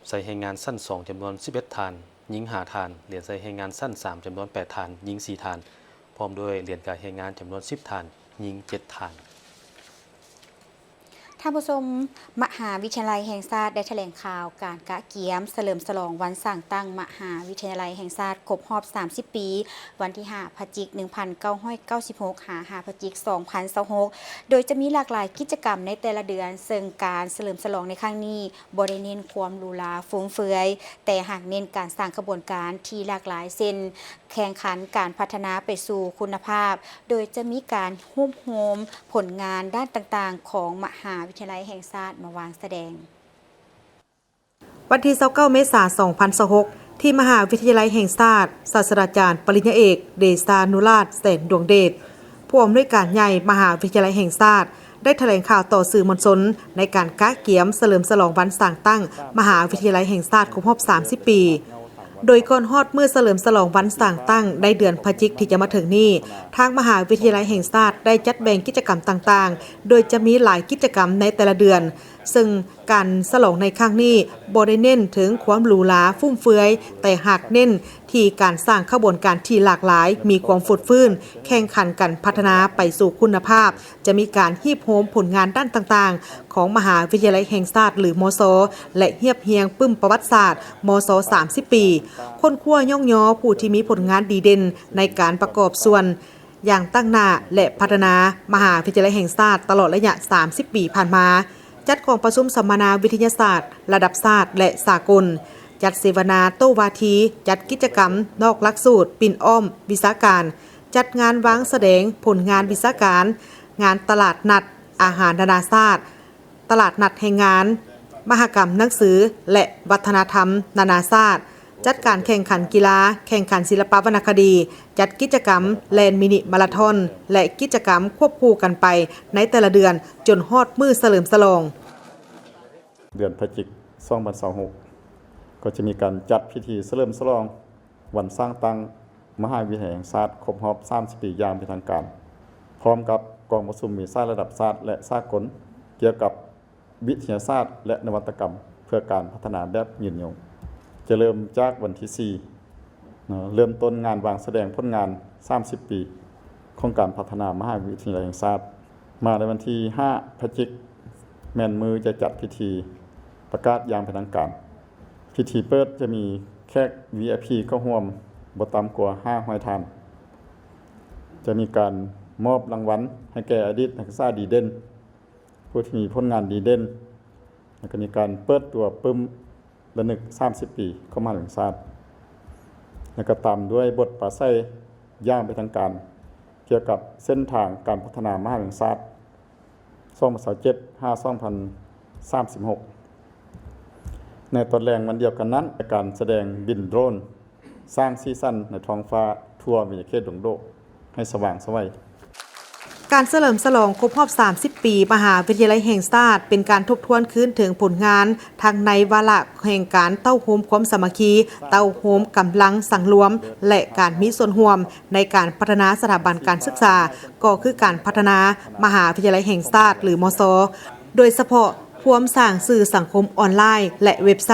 ໃສ່ແຮງງານຊັ້ນສອງ ຈຳນວນສິບເອັດທ່ານ, ຍິງຫ້າທ່ານ, ຫຼຽນໃສ່ແຮງງານຊັ້ນສາມ ຈຳນວນແປດທ່ານ, ຍິງສີ່ທ່ານ, ພ້ອມດ້ວຍຫຼຽນກາຍແຮງງານຈຳນວນສິບທ່ານ, ຍິງເຈັດທ່ານ. ທ່ານຜູ້ຊົມ, ມະຫາວິທະຍາໄລແຫ່ງຊາດໄດ້ຖະແຫຼງຂ່າວການກະກຽມສະເຫຼີມສະຫຼອງວັນສ້າງຕັ້ງມະຫາວິທະຍາໄລແຫ່ງຊາດຄົບຮອບສາມສິບປີ, ວັນທີຫ້າ ພະຈິກ ໜຶ່ງພັນເກົ້າຮ້ອຍເກົ້າສິບຫົກ ຫາ ຫ້າ ພະຈິກ ສອງພັນຊາວຫົກ ໂດຍຈະມີຫຼາກຫຼາຍກິດຈະກຳໃນແຕ່ລະເດືອນ, ເຊິ່ງການສະເຫຼີມສະຫຼອງໃນຄັ້ງນີ້ບໍ່ໄດ້ເນັ້ນຄວາມຫຼູຫຼາຟຸມເຟືອຍ, ແຕ່ຫາກເນັ້ນການສ້າງຂະບວນການທີ່ຫຼາກຫຼາຍ ເຊັ່ນ ແຂ່ງຂັນການພັດທະນາໄປສູ່ຄຸນນະພາບ, ໂດຍຈະມີການຮວບຮວມຜົນງານດ້ານຕ່າງໆຂອງມະຫາວິທະຍາໄລແຫ່ງຊາດມາວາງສະແດງ. ວັນທີຊາວເກົ້າ ເມສາ ສອງພັນຊາວຫົກ ທີ່ມະຫາວິທະຍາໄລແຫ່ງຊາດ, ສາດສະດາຈານປະລິນຍາເອກ ເດຊານຸລາດ ແສນດວງເດດ ຜູ້ອຳນວຍການໃຫຍ່ມະຫາວິທະຍາໄລແຫ່ງຊາດ ໄດ້ຖະແຫຼງຂ່າວຕໍ່ສື່ມວນຊົນ ໃນການກະກຽມສະເຫຼີມສະຫຼອງວັນສ້າງຕັ້ງມະຫາວິທະຍາໄລແຫ່ງຊາດຄົບຮອບສາມສິບປີ. ໂດຍກ່ອນຮອດມື້ສະເຫຼີມສະຫຼອງວັນສ້າງຕັ້ງໃນເດືອນພະຈິກທີ່ຈະມາເຖິງນີ້, ທາງມະຫາວິທະຍາໄລແຫ່ງຊາດໄດ້ຈັດແບ່ງກິດຈະກຳຕ່າງໆ, ໂດຍຈະມີຫຼາຍກິດຈະກຳໃນແຕ່ລະເດືອນ, ເຊິ່ງການສະຫຼອງໃນຄັ້ງນີ້ບໍ່ໄດ້ເນັ້ນເຖິງຄວາມຫຼູຫຼາຟຸມເຟືອຍ, ແຕ່ຫາກເນັ້ນທີ່ການສ້າງຂະບວນການທີ່ຫຼາກຫຼາຍ, ມີຄວາມຟົດຟື້ນ, ແຂ່ງຂັນກັນພັດທະນາໄປສູ່ຄຸນນະພາບ, ຈະມີການຮີບໂຮມຜົນງານດ້ານຕ່າງໆ ຂອງມະຫາວິທະຍາໄລແຫ່ງຊາດ ຫຼື ມຊ ແລະ ຮຽບຮຽງປຶ້ມປະຫວັດສາດ ມຊ ສາມສິບປີ, ຄົ້ນຄວ້າຍ້ອງຍໍຜູ້ທີ່ມີຜົນງານດີເດັ່ນໃນການປະກອບສ່ວນ ຢ່າງຕັ້ງໜ້າ ແລະ ພັດທະນາມະຫາວິທະຍາໄລແຫ່ງຊາດຕະຫຼອດໄລຍະສາມສິບປີຜ່ານມາ, ຈັດກອງປະຊຸມສຳມະນາວິທະຍາສາດລະດັບຊາດ ແລະ ສາກົນ, ຈັດເສວະນາໂຕ້ວາທີ, ຈັດກິດຈະກຳນອກຫຼັກສູດ, ປິ່ນອ້ອມວິຊາການ, ຈັດງານວາງສະແດງຜົນງານວິຊາການ, ງານຕະຫຼາດນັດອາຫານນານາຊາດ, ຕະຫຼາດນັດແຮງງານ, ມະຫະກຳໜັງສື ແລະ ວັດທະນະທຳນານາຊາດ, ຈັດການແຂ່ງຂັນກິລາ, ແຂ່ງຂັນສິລະປະວັນນະຄະດີ, ຈັດກິດຈະກຳແລ່ນມິນິມາລາທອນ ແລະ ກິດຈະກຳຄວບຄູ່ກັນໄປໃນແຕ່ລະເດືອນ ຈົນຮອດມື້ສະເຫຼີມສະຫຼອງ. ເດືອນພະຈິກ ສອງພັນຊາວຫົກ ກໍຈະມີການຈັດພິທີສະເຫຼີມສະຫຼອງ ວັນສ້າງຕັ້ງມະຫາວິທະຍາໄລແຫ່ງຊາດຄົບຮອບສາມສິບປີຢ່າງເປັນທາງການ, ພ້ອມກັບກອງປະຊຸມວິຊາລະດັບຊາດ ແລະ ສາກົນ ກ່ຽວກັບວິທະຍາສາດ ແລະ ນະວັດຕະກຳ ເພື່ອການພັດທະນາແບບຍືນຍົງ ຈະເລີ່ມຈາກວັນທີສີ່ ເນາະ, ເລີ່ມຕົ້ນງານວາງສະແດງຜົນງານສາມສິບປີຂອງການພັດທະນາມະຫາວິທະຍາໄລແຫ່ງຊາດ. ມາໃນວັນທີຫ້າ ພະຈິກ ແມ່ນມື້ຈະຈັດພິທີປະກາດຢ່າງເປັນທາງການ. ພິທີເປີດຈະມີແຂກ ວີໄອພີ ເຂົ້າຮ່ວມບໍ່ຕ່ຳກວ່າຫ້າຮ້ອຍທ່ານ. ຈະມີການມອບລາງວັນໃຫ້ແກ່ອະດີດນັກສຶກສາດີເດັ່ນ, ຜູ້ທີ່ມີຜົນງານດີເດັ່ນ, ແລ້ວກໍມີການເປີດຕົວປຶ້ມລະນຶກສາມສິບປີຂອງມະຫາວິທະຍາໄລແຫ່ງຊາດ, ແລ້ວກໍຕາມດ້ວຍບົດປາໄສຢ່າງເປັນທາງການ ກ່ຽວກັບເສັ້ນທາງການພັດທະນາມະຫາວິທະຍາໄລແຫ່ງຊາດ ສອງພັນຊາວເຈັດ ຫາ ສອງພັນສາມສິບຫົກ. ໃນຕອນແລງວັນດຽວກັນນັ້ນ, ການສະແດງບິນໂດຣນ ສ້າງສີສັນໃນທ້ອງຟ້າທົ່ວເບນຈະເຂດດົງໂດກໃຫ້ສະຫວ່າງໄສວ. ການສະເຫຼີມສະຫຼອງຄົບຮອບສາມສິບປີມະຫາວິທະຍາໄລແຫ່ງຊາດ ເປັນການທົບທວນຄືນເຖິງຜົນງານ ທັງໃນວາລະແຫ່ງການເຕົ້າໂຮມຄວາມສາມັກຄີ, ເຕົ້າໂຮມກຳລັງສັງລວມ ແລະ ການມີສ່ວນຮ່ວມໃນການພັດທະນາສະຖາບັນການສຶກສາ, ກໍຄືການພັດທະນາມະຫາວິທະຍາໄລແຫ່ງຊາດ ຫຼື ມຊ, ໂດຍສະເພາະພວມສ້າງສື່ສັງຄົມອອນລາຍ ແລະ ເວັບໄຊ,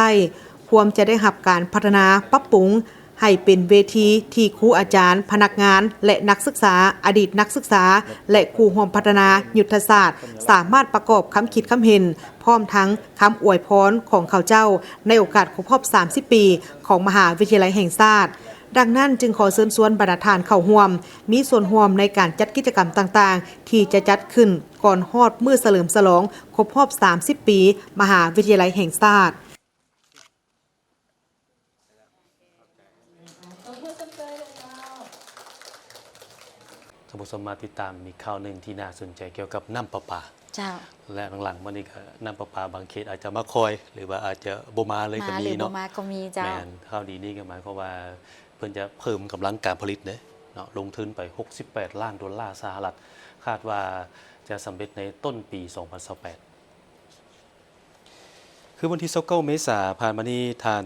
ພວມຈະໄດ້ຮັບການພັດທະນາປັບປຸງ ໃຫ້ເປັນເວທີທີ່ຄູອາຈານ, ພະນັກງານ ແລະ ນັກສຶກສາ, ອະດີດນັກສຶກສາ ແລະ ຄູ່ຮ່ວມພັດທະນາຍຸດທະສາດ ສາມາດປະກອບຄຳຄິດຄຳເຫັນ ພ້ອມທັງຄຳອວຍພອນຂອງເຂົາເຈົ້າ ໃນໂອກາດຄົບຮອບສາມສິບປີຂອງມະຫາວິທະຍາໄລແຫ່ງຊາດ. ດັ່ງນັ້ນ, ຈຶ່ງຂໍເຊີນຊວນບັນດາທ່ານເຂົ້າຮ່ວມ, ມີສ່ວນຮ່ວມໃນການຈັດກິດຈະກຳຕ່າງໆ ທີ່ຈະຈັດຂຶ້ນກ່ອນຮອດມື້ສະເຫຼີມສະຫຼອງຄົບຮອບສາມສິບປີມະຫາວິທະຍາໄລແຫ່ງຊາດ. ທ່ານຜູ້ຊົມມາຕິດຕາມອີກຂ່າວໜຶ່ງທີ່ໜ້າສົນໃຈກ່ຽວກັບນ້ຳປະປາ. ເຈົ້າ. ແລະ ຫຼັງໆມານີ້ກໍນ້ຳປະປາບາງເຂດອາດຈະມາຄອຍ ຫຼືວ່າອາດຈະບໍ່ມາເລີຍກໍມີເນາະ. ມາຫຼືບໍ່ມາກໍມີ. ເຈົ້າ. ແມ່ນ. ຂ່າວດີນີ້ກໍໝາຍຄວາມວ່າເພິ່ນຈະເພີ່ມກຳລັງການຜະລິດເດ້ເນາະ, ລົງທຶນໄປຫົກສິບແປດລ້ານໂດລາສະຫະລັດ, ຄາດວ່າຈະສຳເລັດໃນຕົ້ນປີສອງພັນຊາວແປດ. ຄືວັນທີຊາວເກົ້າເມສາຜ່ານມານີ້, ທ່ານ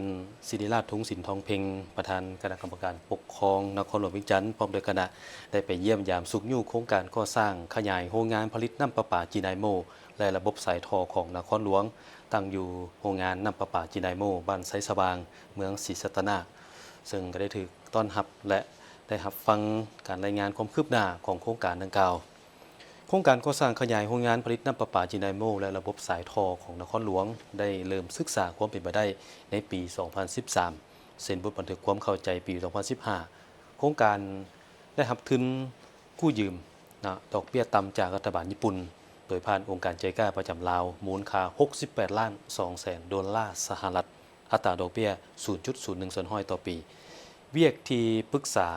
ສິລິລາດ ທຸງສິນທອງເພັງ ປະທານຄະນະກຳມະການປົກຄອງນະຄອນຫຼວງວຽງຈັນ ພ້ອມດ້ວຍຄະນະ ໄດ້ໄປຢ້ຽມຢາມຊຸກຍູ້ໂຄງການກໍ່ສ້າງຂະຫຍາຍໂຮງງານຜະລິດນ້ຳປະປາຈີນາຍໂມ ແລະ ລະບົບສາຍທໍ່ຂອງນະຄອນຫຼວງ, ຕັ້ງຢູ່ໂຮງງານນ້ຳປະປາຈີນາຍໂມ ບ້ານໄຊສະຫວ່າງ, ເມືອງສີສັດຕະນາກ, ເຊິ່ງກໍໄດ້ຖືກຕ້ອນຮັບ ແລະ ໄດ້ຮັບຟັງການລາຍງານຄວາມຄືບໜ້າຂອງໂຄງການດັ່ງກ່າວ. ໂຄງການກໍ່ສ້າງຂະຫຍາຍໂຮງງານຜະລິດນ້ຳປະປາຈີນາຍໂມ ແລະ ລະບົບສາຍທໍ່ຂອງນະຄອນຫຼວງ ໄດ້ເລີ່ມສຶກສາຄວາມເປັນໄປໄດ້ໃນປີສອງພັນສິບສາມ, ເຊັນບົດບັນທຶກຄວາມເຂົ້າໃຈປີສອງພັນສິບຫ້າ. ໂຄງການໄດ້ຮັບທຶນກູ້ຢືມນະ ດອກເບ້ຍຕ່ຳຈາກລັດຖະບານຍີ່ປຸ່ນ ໂດຍຜ່ານອົງການໄຈກາປະຈຳລາວ, ມູນຄ່າຫົກສິບແປດລ້ານສອງແສນໂດລາສະຫະລັດ, ອັດຕາດອກເບ້ຍສູນຈຸດສູນໜຶ່ງສ່ວນຮ້ອຍຕໍ່ປີ. ວຽກທີ່ປຶກສາ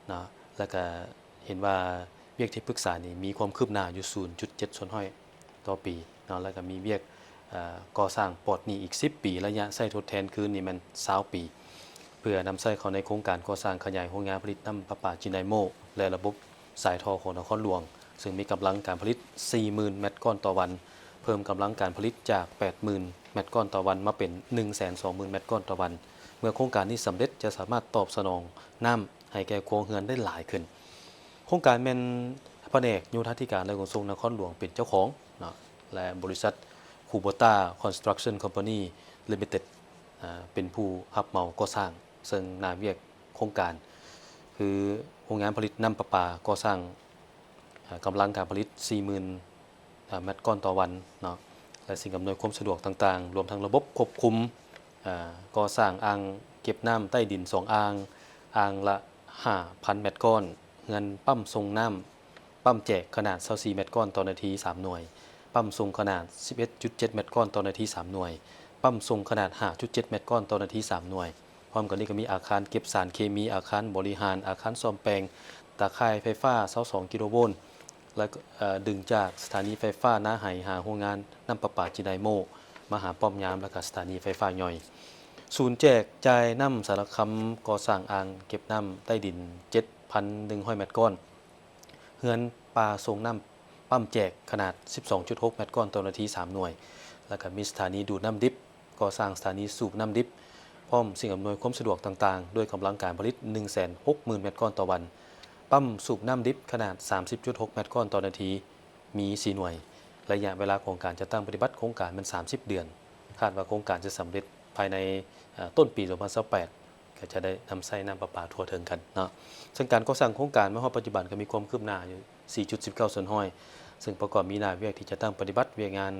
ເນາະ ແລ້ວກະເຫັນວ່າວຽກທີ່ປຶກສານີ້ມີຄວາມຄືບໜ້າຢູ່ສູນຈຸດເຈັດສ່ວນຮ້ອຍຕໍ່ປີເນາະ, ແລ້ວກະມີວຽກ ເອີ ກໍ່ສ້າງປອດໜີ້ອີກສິບປີ, ໄລຍະໃຊ້ທົດແທນຄືນນີ້ແມ່ນຊາວປີ, ເພື່ອນຳໃຊ້ເຂົ້າໃນໂຄງການກໍ່ສ້າງຂະຫຍາຍໂຮງງານຜະລິດນ້ຳປະປາຈີນາຍໂມ ແລະ ລະບົບສາຍທໍ່ຂອງນະຄອນຫຼວງ, ເຊິ່ງມີກຳລັງການຜະລິດສີ່ໝື່ນແມັດກ້ອນຕໍ່ວັນ, ເພີ່ມກຳລັງການຜະລິດຈາກແປດໝື່ນແມັດກ້ອນຕໍ່ວັນມາເປັນໜຶ່ງແສນສອງໝື່ນແມັດກ້ອນຕໍ່ວັນ. ເມື່ອໂຄງການນີ້ສຳເລັດ, ຈະສາມາດຕອບສະໜອງນ້ຳ ໃຫ້ແກ່ຄົວເຮືອນໄດ້ຫຼາຍຂຶ້ນ. ໂຄງການແມ່ນພະແນກໂຍທາທິການ ແລະ ຂົນສົ່ງນະຄອນຫຼວງເປັນເຈົ້າຂອງເນາະ ແລະ ບໍລິສັດ ຄູໂບຕາ Construction Company Limited ອາ ເປັນຜູ້ຮັບເໝົາກໍ່ສ້າງ, ເຊິ່ງໜ້າວຽກໂຄງການຄືໂຮງງານຜະລິດນ້ຳປະປາ, ກໍ່ສ້າງ ອາ ກຳລັງການຜະລິດສີ່ໝື່ນ ອາ ແມັດກ້ອນຕໍ່ວັນເນາະ ແລະ ສິ່ງອຳນວຍຄວາມສະດວກຕ່າງໆ ລວມທັງລະບົບຄວບຄຸມ ອາ ກໍ່ສ້າງອ່າງເກັບນ້ຳໃຕ້ດິນສອງອ່າງ, ອ່າງລະຫ້າພັນແມັດກ້ອນ, ເຮືອນປ້ຳສົ່ງນ້ຳ ປ້ຳແຈກຂະໜາດຊາວສີ່ແມັດກ້ອນຕໍ່ນາທີສາມໜ່ວຍ, ປ້ຳສົ່ງຂະໜາດສິບເອັດຈຸດເຈັດແມັດກ້ອນຕໍ່ນາທີສາມໜ່ວຍ, ປ້ຳສົ່ງຂະໜາດຫ້າຈຸດເຈັດແມັດກ້ອນຕໍ່ນາທີສາມໜ່ວຍ. ພ້ອມກັນນີ້ກໍມີອາຄານເກັບສານເຄມີ, ອາຄານບໍລິຫານ, ອາຄານສ້ອມແປງ, ຕາຂ່າຍໄຟຟ້າຊາວສອງກິໂລໂວນ ແລະ ເອີ ດຶງຈາກສະຖານີໄຟຟ້ານາໄຫຫາໂຮງງານນ້ຳປະປາຈີໄດໂມ ມາຫາປ້ອມຍາມ ແລະ ກະສະຖານີໄຟຟ້າຍ່ອຍ. ສູນແຈກຈ່າຍນ້ຳສາລະຄຳ ກໍ່ສ້າງອ່າງເກັບນ້ຳໃຕ້ດິນເຈັດພັນໜຶ່ງຮ້ອຍແມັດກ້ອນ, ເຮືອນປ່າສົ່ງນ້ຳປ້ຳແຈກຂະໜາດສິບສອງຈຸດຫົກແມັດກ້ອນຕໍ່ນາທີສາມໜ່ວຍ, ແລ້ວກໍມີສະຖານີດູດນ້ຳດິບ, ກໍ່ສ້າງສະຖານີສູບນ້ຳດິບ ພ້ອມສິ່ງອຳນວຍຄວາມສະດວກຕ່າງໆ ດ້ວຍກຳລັງການຜະລິດໜຶ່ງແສນຫົກໝື່ນແມັດກ້ອນຕໍ່ວັນ, ປ້ຳສູບນ້ຳດິບຂະໜາດສາມສິບຈຸດຫົກແມັດກ້ອນຕໍ່ນາທີ ມີສີ່ໜ່ວຍ. ໄລຍະເວລາຂອງການຈັດຕັ້ງປະຕິບັດໂຄງການແມ່ນສາມສິບເດືອນ. ຄາດວ່າໂຄງການຈະສຳເລັດພາຍໃນ ເອີ ຕົ້ນປີສອງພັນຊາວແປດ ກໍຈະໄດ້ນຳໃຊ້ນ້ຳປະປາທົ່ວເຖິງກັນເນາະ. ເຊິ່ງການກໍ່ສ້າງໂຄງການມາຮອດປັດຈຸບັນກໍມີຄວາມຄືບໜ້າຢູ່ສີ່ຈຸດສິບເກົ້າສ່ວນຮ້ອຍ ເຊິ່ງປະກອບມີໜ້າວຽກທີ່ຈະຕັ້ງປະຕິບັດວຽກງານ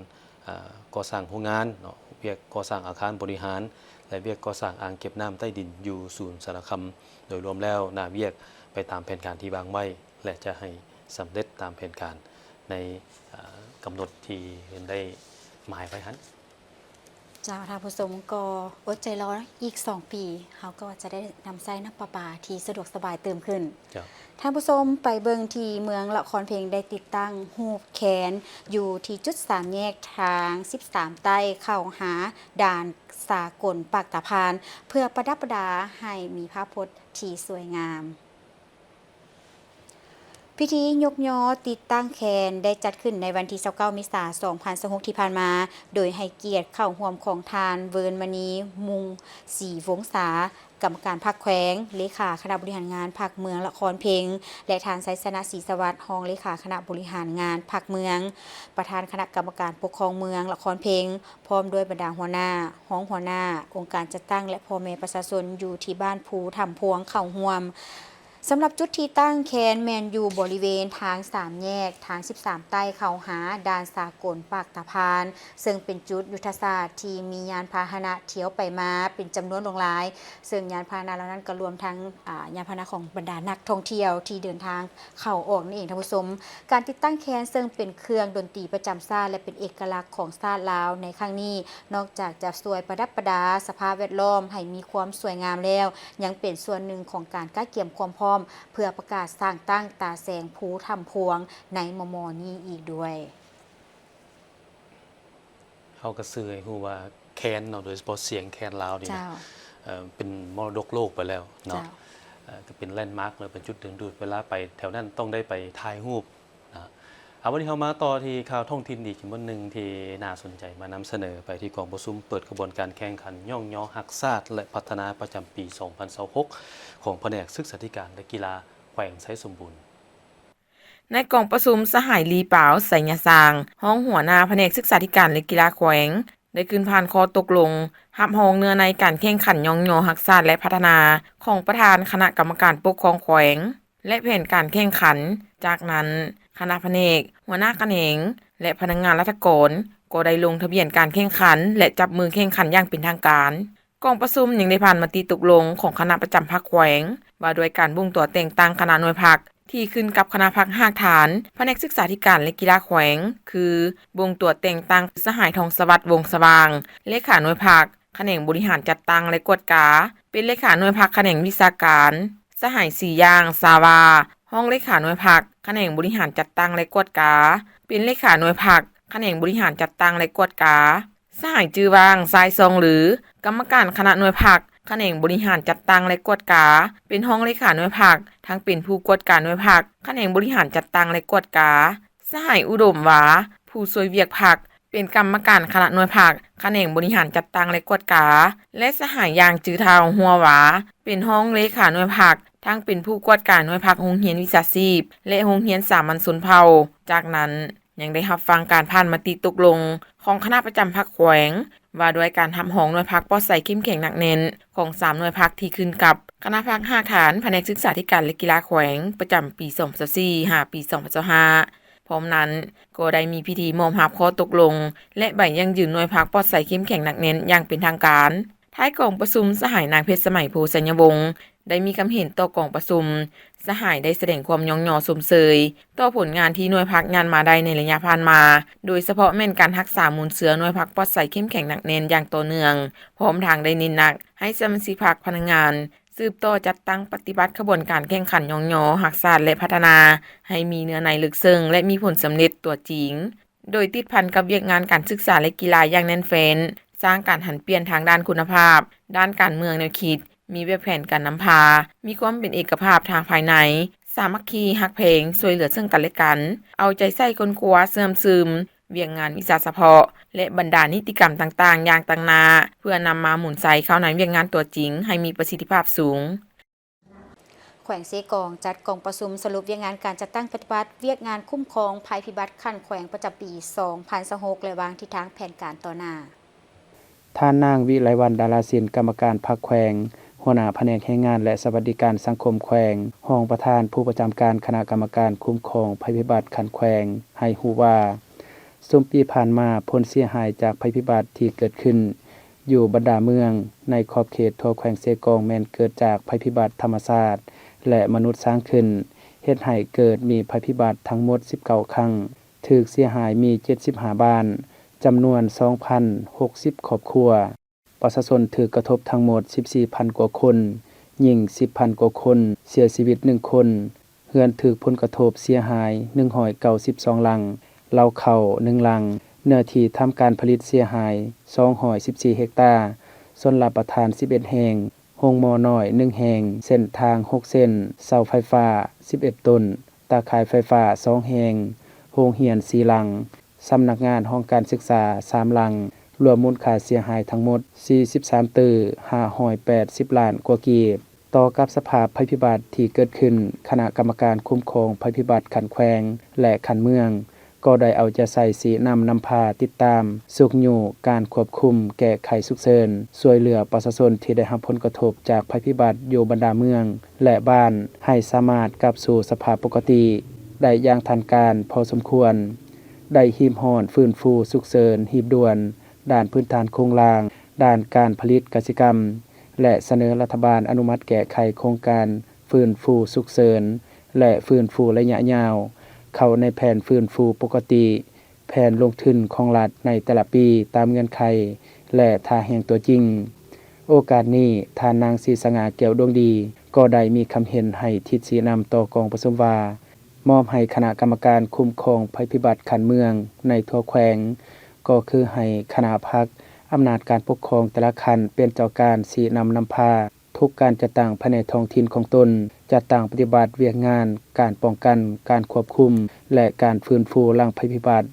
ອາ ກໍ່ສ້າງໂຮງງານເນາະ, ວຽກກໍ່ສ້າງອາຄານບໍລິຫານ ແລະ ວຽກກໍ່ສ້າງອ່າງເກັບນ້ຳໃຕ້ດິນຢູ່ສູນສາລະຄຳ. ໂດຍລວມແລ້ວໜ້າວຽກໄປຕາມແຜນການທີ່ວາງໄວ້ ແລະ ຈະໃຫ້ສຳເລັດຕາມແຜນການໃນ ອາ ກຳນົດທີ່ເພິ່ນໄດ້ໝາຍໄວ້ຫັ້ນ. ເຈົ້າ ທ່ານຜູ້ຊົມກໍອົດໃຈລໍອີກສອງປີ ເຮົາກໍຈະໄດ້ນຳໃຊ້ນ້ຳປະປາທີ່ສະດວກສະບາຍຕື່ມຂຶ້ນ. ເຈົ້າ ທ່ານຜູ້ຊົມໄປເບິ່ງທີ່ເມືອງລະຄອນເພັງໄດ້ຕິດຕັ້ງຮູບແຄນຢູ່ທີ່ຈຸດສາມແຍກທາງສິບສາມໃຕ້ເຂົ້າຫາດ່ານສາກົນປາກຕາພານ ເພື່ອປະດັບປະດາໃຫ້ມີພາບພົດທີ່ສວຍງາມ. ພິທີຍົກຍໍຕິດຕັ້ງແຄນໄດ້ຈັດຂຶ້ນໃນວັນທີຊາວເກົ້າ ເມສາ ສອງພັນຊາວຫົກ ທີ່ຜ່ານມາ, ໂດຍໃຫ້ກຽດເຂົ້າຮ່ວມຂອງທ່ານ ເວີນມະນີ ມຸງສີວົງສາ, ກຳມະການພັກແຂວງ, ເລຂາຄະນະບໍລິຫານງານພັກເມືອງລະຄອນເພັງ ແລະ ທ່ານ ໄຊຊະນະ ສີສະຫວັດ, ຮອງເລຂາຄະນະບໍລິຫານງານພັກເມືອງ, ປະທານຄະນະກຳມະການປົກຄອງເມືອງລະຄອນເພັງ, ພ້ອມດ້ວຍບັນດາຫົວໜ້າ, ຮອງຫົວໜ້າ, ອົງການຈັດຕັ້ງ ແລະ ພໍ່ແມ່ປະຊາຊົນຢູ່ທີ່ບ້ານພູຖ້ຳພວງເຂົ້າຮ່ວມ. ສຳລັບຈຸດທີ່ຕັ້ງແຄນແມ່ນຢູ່ບໍລິເວນທາງສາມແຍກທາງສິບສາມໃຕ້ເຂົ້າຫາດ່ານສາກົນປາກຕາພານ, ເຊິ່ງເປັນຈຸດຍຸດທະສາດທີ່ມີຍານພາຫະນະທຽວໄປມາເປັນຈຳນວນຫຼວງຫຼາຍ, ເຊິ່ງຍານພາຫະນະເຫຼົ່ານັ້ນກໍລວມທັງ ອາ ຍານພາຫະນະຂອງບັນດານັກທ່ອງທ່ຽວທີ່ເດີນທາງເຂົ້າອອກນັ້ນເອງທ່ານຜູ້ຊົມ. ການຕິດຕັ້ງແຄນເຊິ່ງເປັນເຄື່ອງດົນຕີປະຈຳຊາດ ແລະ ເປັນເອກະລັກຂອງຊາດລາວໃນຄັ້ງນີ້ ນອກຈາກຈະຊ່ວຍປະດັບປະດາສະພາບແວດລ້ອມໃຫ້ມີຄວາມສວຍງາມແລ້ວ, ຍັງເປັນສ່ວນໜຶ່ງຂອງການກະກຽມຄວາມພ້ອມ ເພື່ອປະກາດສ້າງຕັ້ງຕາແສງພູຖ້ຳພວງໃນມໍ່ໆນີ້ອີກດ້ວຍ. ເຮົາກໍຊື່ໃຫ້ຮູ້ວ່າແຄນເນາະ, ໂດຍສະເພາະສຽງແຄນລາວນີ້ນະ ເຈົ້າ ເອີ ເປັນມໍລະດົກໂລກໄປແລ້ວເນາະ. ເຈົ້າ ເອີ ກໍເປັນແລນມາກ ແລະ ເປັນຈຸດດຶງດູດ, ເວລາໄປແຖວນັ້ນຕ້ອງໄດ້ໄປຖ່າຍຮູບນະ. ເອົາ ວັນນີ້ເຮົາມາຕໍ່ທີ່ຂ່າວທ້ອງຖິ່ນອີກຈຳນວນໜຶ່ງທີ່ໜ້າສົນໃຈມານຳສະເໜີ, ໄປທີ່ກອງປະຊຸມເປີດຂະບວນການແຂ່ງຂັນຍ້ອງຍໍຮັກຊາດ ແລະ ພັດທະນາປະຈຳປີສອງພັນຊາວຫົກ ຂອງພະແນກສຶກສາທິການ ແລະ ກິລາແຂວງໄຊສົມບູນ. ໃນກອງປະຊຸມ ສະຫາຍ ລີປາວ ໄຊຍະສາງ ຮອງຫົວໜ້າພະແນກສຶກສາທິການ ແລະ ກິລາແຂວງ ໄດ້ຂຶ້ນຜ່ານຂໍ້ຕົກລົງຮັບຮອງເນື້ອໃນການແຂ່ງຂັນຍ້ອງຍໍຮັກຊາດ ແລະ ພັດທະນາ ຂອງປະທານຄະນະກຳມະການປົກຄອງແຂວງ ແລະ ແຜນການແຂ່ງຂັນ. ຈາກນັ້ນ ຄະນະພະແນກ, ຫົວໜ້າຂະແໜງ ແລະ ພະນັກງານລັດຖະກອນ ກໍໄດ້ລົງທະບຽນການແຂ່ງຂັນ ແລະ ຈັບມືແຂ່ງຂັນຢ່າງເປັນທາງການ. ກອງປະຊຸມຍັງໄດ້ຜ່ານມະຕິຕົກລົງຂອງຄະນະປະຈຳພັກແຂວງ ວ່າດ້ວຍການບົ່ງຕົວແຕ່ງຕັ້ງຄະນະໜ່ວຍພັກທີ່ຂຶ້ນກັບຄະນະພັກຮາກຖານພະແນກສຶກສາທິການ ແລະ ກິລາແຂວງ ຄື ບົ່ງຕົວແຕ່ງຕັ້ງສະຫາຍ ທອງສະຫວັດ ວົງສະຫວ່າງ ເລຂາໜ່ວຍພັກຂະແໜງບໍລິຫານຈັດຕັ້ງ ແລະ ກວດກາ ເປັນເລຂາໜ່ວຍພັກຂະແໜງວິຊາການ, ສະຫາຍ ສີຢ່າງ ຊາວາ ຮອງເລຂາໜ່ວຍພັກຂະແໜງບໍລິຫານຈັດຕັ້ງ ແລະ ກວດກາ ເປັນເລຂາໜ່ວຍພັກຂະແໜງບໍລິຫານຈັດຕັ້ງ ແລະ ກວດກາ. ສະຫາຍ ຈື່ຫວ່າງ ຊາຍຊອງຫຼື ກຳມະການຄະນະໜ່ວຍພັກຂະແໜງບໍລິຫານຈັດຕັ້ງ ແລະ ກວດກາ ເປັນຮອງເລຂາໜ່ວຍພັກ ທັງເປັນຜູ້ກວດກາໜ່ວຍພັກຂະແໜງບໍລິຫານຈັດຕັ້ງ ແລະ ກວດກາ, ສະຫາຍ ອຸດົມ ຫວາ ຜູ້ຊ່ວຍວຽກພັກ ເປັນກຳມະການຄະນະໜ່ວຍພັກຂະແໜງບໍລິຫານຈັດຕັ້ງ ແລະ ກວດກາ ແລະ ສະຫາຍ ຢ່າງ ຈື່ທ້າວ ຫົວຫວາ ເປັນຮອງເລຂາໜ່ວຍພັກ ທັງເປັນຜູ້ກວດກາໜ່ວຍພັກໂຮງຮຽນວິຊາຊີບ ແລະ ໂຮງຮຽນສາມັນຊົນເຜົ່າ. ຈາກນັ້ນ ຍັງໄດ້ຮັບຟັງການຜ່ານມະຕິຕົກລົງຂ ຂອງຄະນະປະຈຳພັກແຂວງ ວ່າດ້ວຍການຮັບຮອງໜ່ວຍພັກປອດໃສເຂັ້ມແຂງໜັກແໜ້ນຂອງສາມໜ່ວຍພັກທີ່ຂຶ້ນກັບຄະນະພັກຮາກຖານພະແນກສຶກສາທິການ ແລະ ກິລາແຂວງ ປະຈຳປີສອງພັນຊາວສີ່ ຫາ ປີສອງພັນຊາວຫ້າ. ພ້ອມນັ້ນກໍໄດ້ມີພິທີມອບຮັບຂໍ້ຕົກລົງ ແລະ ໃບຢັ້ງຢືນໜ່ວຍພັກປອດໃສເຂັ້ມແຂງໜັກແໜ້ນຢ່າງເປັນທາງການ. ທ້າຍກອງປະຊຸມ, ສະຫາຍນາງເພັດສະໄໝ ໂພໄຊຍະວົງ ໄດ້ມີຄຳເຫັນຕໍ່ກອງປະຊຸມ, ສະຫາຍໄດ້ສະແດງຄວາມຍ້ອງຍໍຊົມເຊີຍຕໍ່ຜົນງານທີ່ໜ່ວຍພັກງານມາໄດ້ໃນໄລຍະຜ່ານມາ, ໂດຍສະເພາະແມ່ນການຮັກສາມູນເຊື້ອໜ່ວຍພັກປອດໃສເຂັ້ມແຂງໜັກແໜ້ນຢ່າງຕໍ່ເນື່ອງ, ພ້ອມທັງໄດ້ເນັ້ນໜັກໃຫ້ສະມາຊິກພັກ, ພະນັກງານ ສືບຕໍ່ຈັດຕັ້ງປະຕິບັດຂະບວນການແຂ່ງຂັນຍ້ອງຍໍຮັກຊາດ ແລະ ພັດທະນາໃຫ້ມີເນື້ອໃນເລິກເຊິ່ງ ແລະ ມີຜົນສຳເລັດຕົວຈິງ, ໂດຍຕິດພັນກັບວຽກງານການສຶກສາ ແລະ ກິລາຢ່າງແໜ້ນແຟ້ນ, ສ້າງການຫັນປ່ຽນທາງດ້ານຄຸນນະພາບ, ດ້ານການເມືອງແນວຄິດ, ມີແບບແຜນການນຳພາ, ມີຄວາມເປັນເອກະພາບທາງພາຍໃນ, ສາມັກຄີຮັກແພງ, ຊ່ວຍເຫຼືອເຊິ່ງກັນແລະກັນ, ເອົາໃຈໃສ່ຄົ້ນຄວ້າເຊື່ອມຊຶມວຽກງານວິຊາສະເພາະ ແລະ ບັນດານິຕິກຳຕ່າງໆຢ່າງຕັ້ງໜ້າ, ເພື່ອນຳມາໝູນໃສ່ເຂົ້າໃນວຽກງານຕົວຈິງໃຫ້ມີປະສິດທິພາບສູງ. ແຂວງເຊກອງຈັດກອງປະຊຸມສະຫຼຸບວຽກງານການຈັດຕັ້ງປະຕິບັດວຽກງານຄຸ້ມຄອງໄພພິບັດຂັ້ນແຂວງປະຈຳປີສອງພັນຊາວຫົກ ແລະ ວາງທິດທາງແຜນການຕໍ່ໜ້າ. ທ່ານນາງ ວິໄລວັນ ດາລາສິນ ກຳມະການພັກແຂວງ, ຫົວໜ້າພະແນກແຮງງານ ແລະ ສະຫວັດດີການສັງຄົມແຂວງ, ຮອງປະທານຜູ້ປະຈຳການຄະນະກຳມະການຄຸ້ມຄອງໄພພິບັດຂັ້ນແຂວງ ໃຫ້ຮູ້ວ່າ, ຊຸມປີຜ່ານມາ, ຜົນເສຍຫາຍຈາກໄພພິບັດທີ່ເກີດຂຶ້ນຢູ່ບັນດາເມືອງໃນຂອບເຂດທົ່ວແຂວງເຊກອງ ແມ່ນເກີດຈາກໄພພິບັດທຳມະຊາດ ແລະ ມະນຸດສ້າງຂຶ້ນ, ເຮັດໃຫ້ເກີດມີໄພພິບັດທັງໝົດສິບເກົ້າຄັ້ງ, ຖືກເສຍຫາຍມີເຈັດສິບຫ້າບ້ານ, ຈຳນວນສອງພັນຫົກສິບຄອບຄົວ. ປະຊາຊົນຖືກກະທົບທັງໝົດສິບສີ່ພັນກວ່າຄົນ, ຍິງສິບພັນກວ່າຄົນ, ເສຍຊີວິດໜຶ່ງຄົນ, ເຮືອນຖືກຜົນກະທົບເສຍຫາຍໜຶ່ງຮ້ອຍເກົ້າສິບສອງຫຼັງ, ເລົ້າເຂົ້າໜຶ່ງຫຼັງ, ເນື້ອທີ່ທຳການຜະລິດເສຍຫາຍສອງຮ້ອຍສິບສີ່ເຮັກຕາ, ຊົນລະປະທານສິບເອັດແຫ່ງ, ໂຮງໝໍນ້ອຍໜຶ່ງແຫ່ງ, ເສັ້ນທາງຫົກເສັ້ນ, ເສົາໄຟຟ້າສິບເອັດຕົ້ນ, ຕາຂ່າຍໄຟຟ້າສອງແຫ່ງ, ໂຮງຮຽນສີ່ຫຼັງ, ສຳນັກງານຫ້ອງການສຶກສາສາມຫຼັງ, ລວມມູນຄ່າເສຍຫາຍທັງໝົດສີ່ສິບສາມຕື້ຫ້າຮ້ອຍແປດສິບລ້ານກວ່າກີບ. ຕໍ່ກັບສະພາບໄພພິບັດທີ່ເກີດຂຶ້ນ, ຄະນະກຳມະການຄຸ້ມຄອງໄພພິບັດຂັ້ນແຂວງ ແລະ ຂັ້ນເມືອງ ກໍໄດ້ເອົາໃຈໃສ່ຊີ້ນຳນຳພາ, ຕິດຕາມ, ຊຸກຍູ້ການຄວບຄຸມ, ແກ້ໄຂສຸກເສີນ, ຊ່ວຍເຫຼືອປະຊາຊົນທີ່ໄດ້ຮັບຜົນກະທົບຈາກໄພພິບັດຢູ່ບັນດາເມືອງ ແລະ ບ້ານ ໃຫ້ສາມາດກັບສູ່ສະພາບປົກກະຕິໄດ້ຢ່າງທັນການພໍສົມຄວນ, ໄດ້ຮີບຮ້ອນຟື້ນຟູສຸກເສີນຮີບດ່ວນດ້ານພື້ນຖານໂຄງລ່າງ, ດ້ານການຜະລິດກະສິກຳ ແລະ ສະເໜີລັດຖະບານອະນຸມັດແກ້ໄຂໂຄງການຟື້ນຟູສຸກເສີນ ແລະ ຟື້ນຟູໄລຍະຍາວ ເຂົ້າໃນແຜນຟື້ນຟູປົກກະຕິ, ແຜນລົງທຶນຂອງລັດໃນແຕ່ລະປີຕາມເງື່ອນໄຂ ແລະ ທ່າແຮງຕົວຈິງ. ໂອກາດນີ້, ທ່ານນາງ ສີສະຫງ່າ ແກ້ວດວງດີ ກໍໄດ້ມີຄຳເຫັນໃຫ້ທິດຊີ້ນຳຕໍ່ກອງປະຊຸມວ່າ, ມອບໃຫ້ຄະນະກຳມະການຄຸ້ມຄອງໄພພິບັດຂັ້ນເມືອງໃນທົ່ວແຂວງ, ກໍຄືໃຫ້ຄະນະພັກອຳນາດການປົກຄອງແຕ່ລະຂັ້ນເປັນເຈົ້າການຊີ້ນຳນຳພາ ທຸກການຈັດຕັ້ງພາຍໃນທ້ອງຖິ່ນຂອງຕົນ, ຈັດຕັ້ງປະຕິບັດວຽກງານການປ້ອງກັນ, ການຄວບຄຸມ ແລະ ການຟື້ນຟູຫຼັງໄພພິບັດ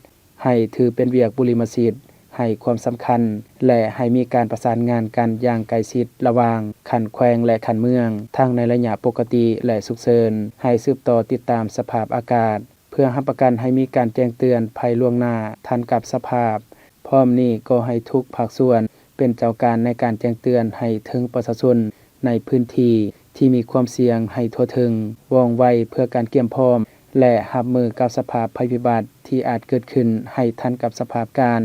ໃຫ້ຖືເປັນວຽກບຸລິມະສິດ, ໃຫ້ຄວາມສຳຄັນ ແລະ ໃຫ້ມີການປະສານງານກັນຢ່າງໃກ້ຊິດລະຫວ່າງຂັ້ນແຂວງ ແລະ ຂັ້ນເມືອງ, ທັງໃນໄລຍະປົກກະຕິ ແລະ ສຸກເສີນ, ໃຫ້ສືບຕໍ່ຕິດຕາມສະພາບອາກາດ, ເພື່ອຮັບປະກັນໃຫ້ມີການແຈ້ງເຕືອນໄພລ່ວງໜ້າທັນກັບສະພາບ. ພ້ອມນີ້ກໍໃຫ້ທຸກພາກສ່ວນເປັນເຈົ້າການໃນການແຈ້ງເຕືອນໃຫ້ເຖິງປະຊາຊົນໃນພື້ນທີ່ທີ່ມີຄວາມສ່ຽງໃຫ້ທົ່ວເຖິງ, ວ່ອງໄວເພື່ອການກຽມພ້ອມ ແລະ ຮັບມືກັບສະພາບໄພພິບັດທີ່ອາດເກີດຂຶ້ນໃຫ້ທັນກັບສະພາບການ.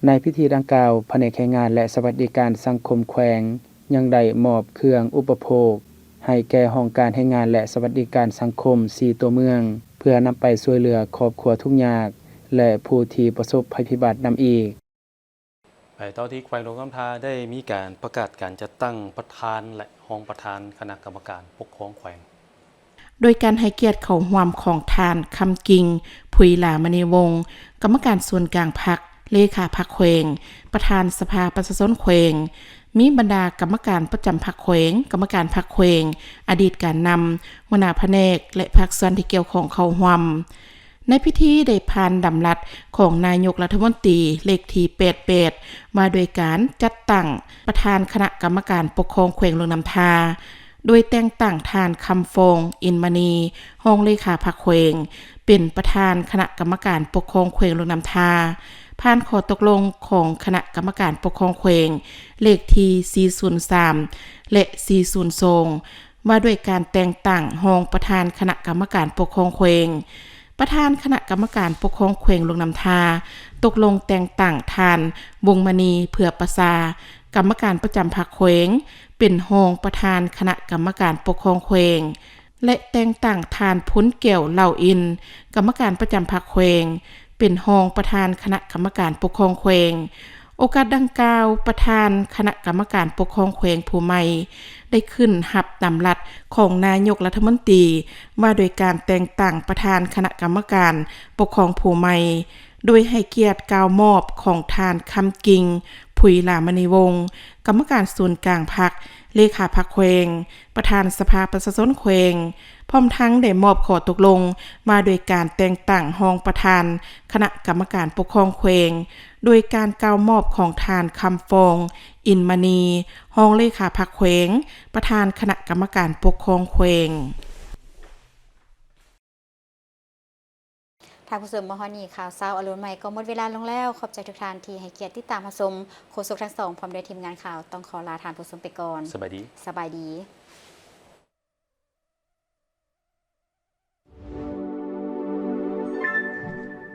ໃນພິທີດັ່ງກ່າວ, ພະແນກແຮງງານ ແລະ ສະຫວັດດີການສັງຄົມແຂວງ ຍັງໄດ້ມອບເຄື່ອງອຸປະໂພກໃຫ້ແກ່ຫ້ອງການແຮງງານ ແລະ ສະຫວັດດີການສັງຄົມສີ່ຕົວເມືອງ ເພື່ອນຳໄປຊ່ວຍເຫຼືອຄອບຄົວທຸກຍາກ ແລະ ຜູ້ທີ່ປະສົບໄພພິບັດນຳອີກ. ໄປຕໍ່ທີ່ແຂວງຫຼວງນ້ຳທາ ໄດ້ມີການປະກາດການຈັດຕັ້ງປະທານ ແລະ ຮອງປະທານຄະນະກຳມະການປົກຄອງແຂວງ. ໂດຍການໃຫ້ກຽດເຂົ້າຮ່ວມຂອງທ່ານ ຄຳກິ່ງ ຜຸຍຫຼາມະນີວົງ ກຳມະການສ່ວນກາງພັກ, ເລຂາພັກແຂວງ, ປະທານສະພາປະຊາຊົນແຂວງ, ມີບັນດາກຳມະການປະຈຳພັກແຂວງ, ກຳມະການພັກແຂວງ, ອະດີດການນຳ, ຫົວໜ້າພະແນກ ແລະ ພາກສ່ວນທີ່ກ່ຽວຂ້ອງເຂົ້າຮ່ວມ. ໃນພິທີໄດ້ຜ່ານດຳລັດຂອງນາຍົກລັດຖະມົນຕີເລກທີແປດແປດ ວ່າດ້ວຍການຈັດຕັ້ງປະທານຄະນະກຳມະການປົກຄອງແຂວງຫຼວງນ້ຳທາ, ໂດຍແຕ່ງຕັ້ງທ່ານ ຄຳຟອງ ອິນມະນີ ຮອງເລຂາພັກແຂວງ ເປັນປະທານຄະນະກຳມະການປົກຄອງແຂວງຫຼວງນ້ຳທາ, ຜ່ານຂໍ້ຕົກລົງຂອງຄະນະກຳມະການປົກຄອງແຂວງ ເລກທີສີ່ສູນສາມ ແລະ ສີ່ສູນສອງ ວ່າດ້ວຍການແຕ່ງຕັ້ງຮອງປະທານຄະນະກຳມະການປົກຄອງແຂວງ. ປະທານຄະນະກຳມະການປົກຄອງແຂວງຫຼວງນ້ຳທາ ຕົກລົງແຕ່ງຕັ້ງທ່ານ ວົງມະນີ ເຜືອປະຊາ ກຳມະການປະຈຳພັກແຂວງ ເປັນຮອງປະທານຄະນະກຳມະການປົກຄອງແຂວງ ແລະ ແຕ່ງຕັ້ງທ່ານ ພົນແກ້ວ ເຫຼົ່າອິນ ກຳມະການປະຈຳພັກແຂວງ ເປັນຮອງປະທານຄະນະກຳມະການປົກຄອງແຂວງ. ໂອກາດດັ່ງກ່າວ, ປະທານຄະນະກຳມະການປົກຄອງແຂວງຜູ້ໃໝ່ ໄດ້ຂຶ້ນຮັບດຳລັດຂອງນາຍົກລັດຖະມົນຕີ ວ່າດ້ວຍການແຕ່ງຕັ້ງປະທານຄະນະກຳມະການປົກຄອງຜູ້ໃໝ່, ໂດຍໃຫ້ກຽດກ່າວມອບຂອງທ່ານ ຄຳກິ່ງ ຜຸຍຫຼາມະນີວົງ ກຳມະການສູນກາງພັກ, ເລຂາພັກແຂວງ, ປະທານສະພາປະຊາຊົນແຂວງ, ພ້ອມທັງໄດ້ມອບຂໍ້ຕົກລົງວ່າດ້ວຍການແຕ່ງຕັ້ງຮອງປະທານຄະນະກຳມະການປົກຄອງແຂວງ ໂດຍການກ່າວມອບຂອງທ່ານ ຄຳຟອງ ອິນມະນີ ຮອງເລຂາພັກແຂວງ, ປະທານຄະນະກຳມະການປົກຄອງແຂວງ. ທ່ານຜູ້ຊົມ, ມາຮອດນີ້ ຂ່າວເຊົ້າອາລຸນໃໝ່ກໍໝົດເວລາລົງແລ້ວ. ຂອບໃຈທຸກທ່ານທີ່ໃຫ້ກຽດຕິດຕາມຮັບຊົມ. ໂຄສົກທັງສອງ ພ້ອມດ້ວຍທີມງານຂ່າວ ຕ້ອງຂໍລາທ່ານຜູ້ຊົມໄປກ່ອນ. ສະບາຍດີ. ສະບາຍດີ.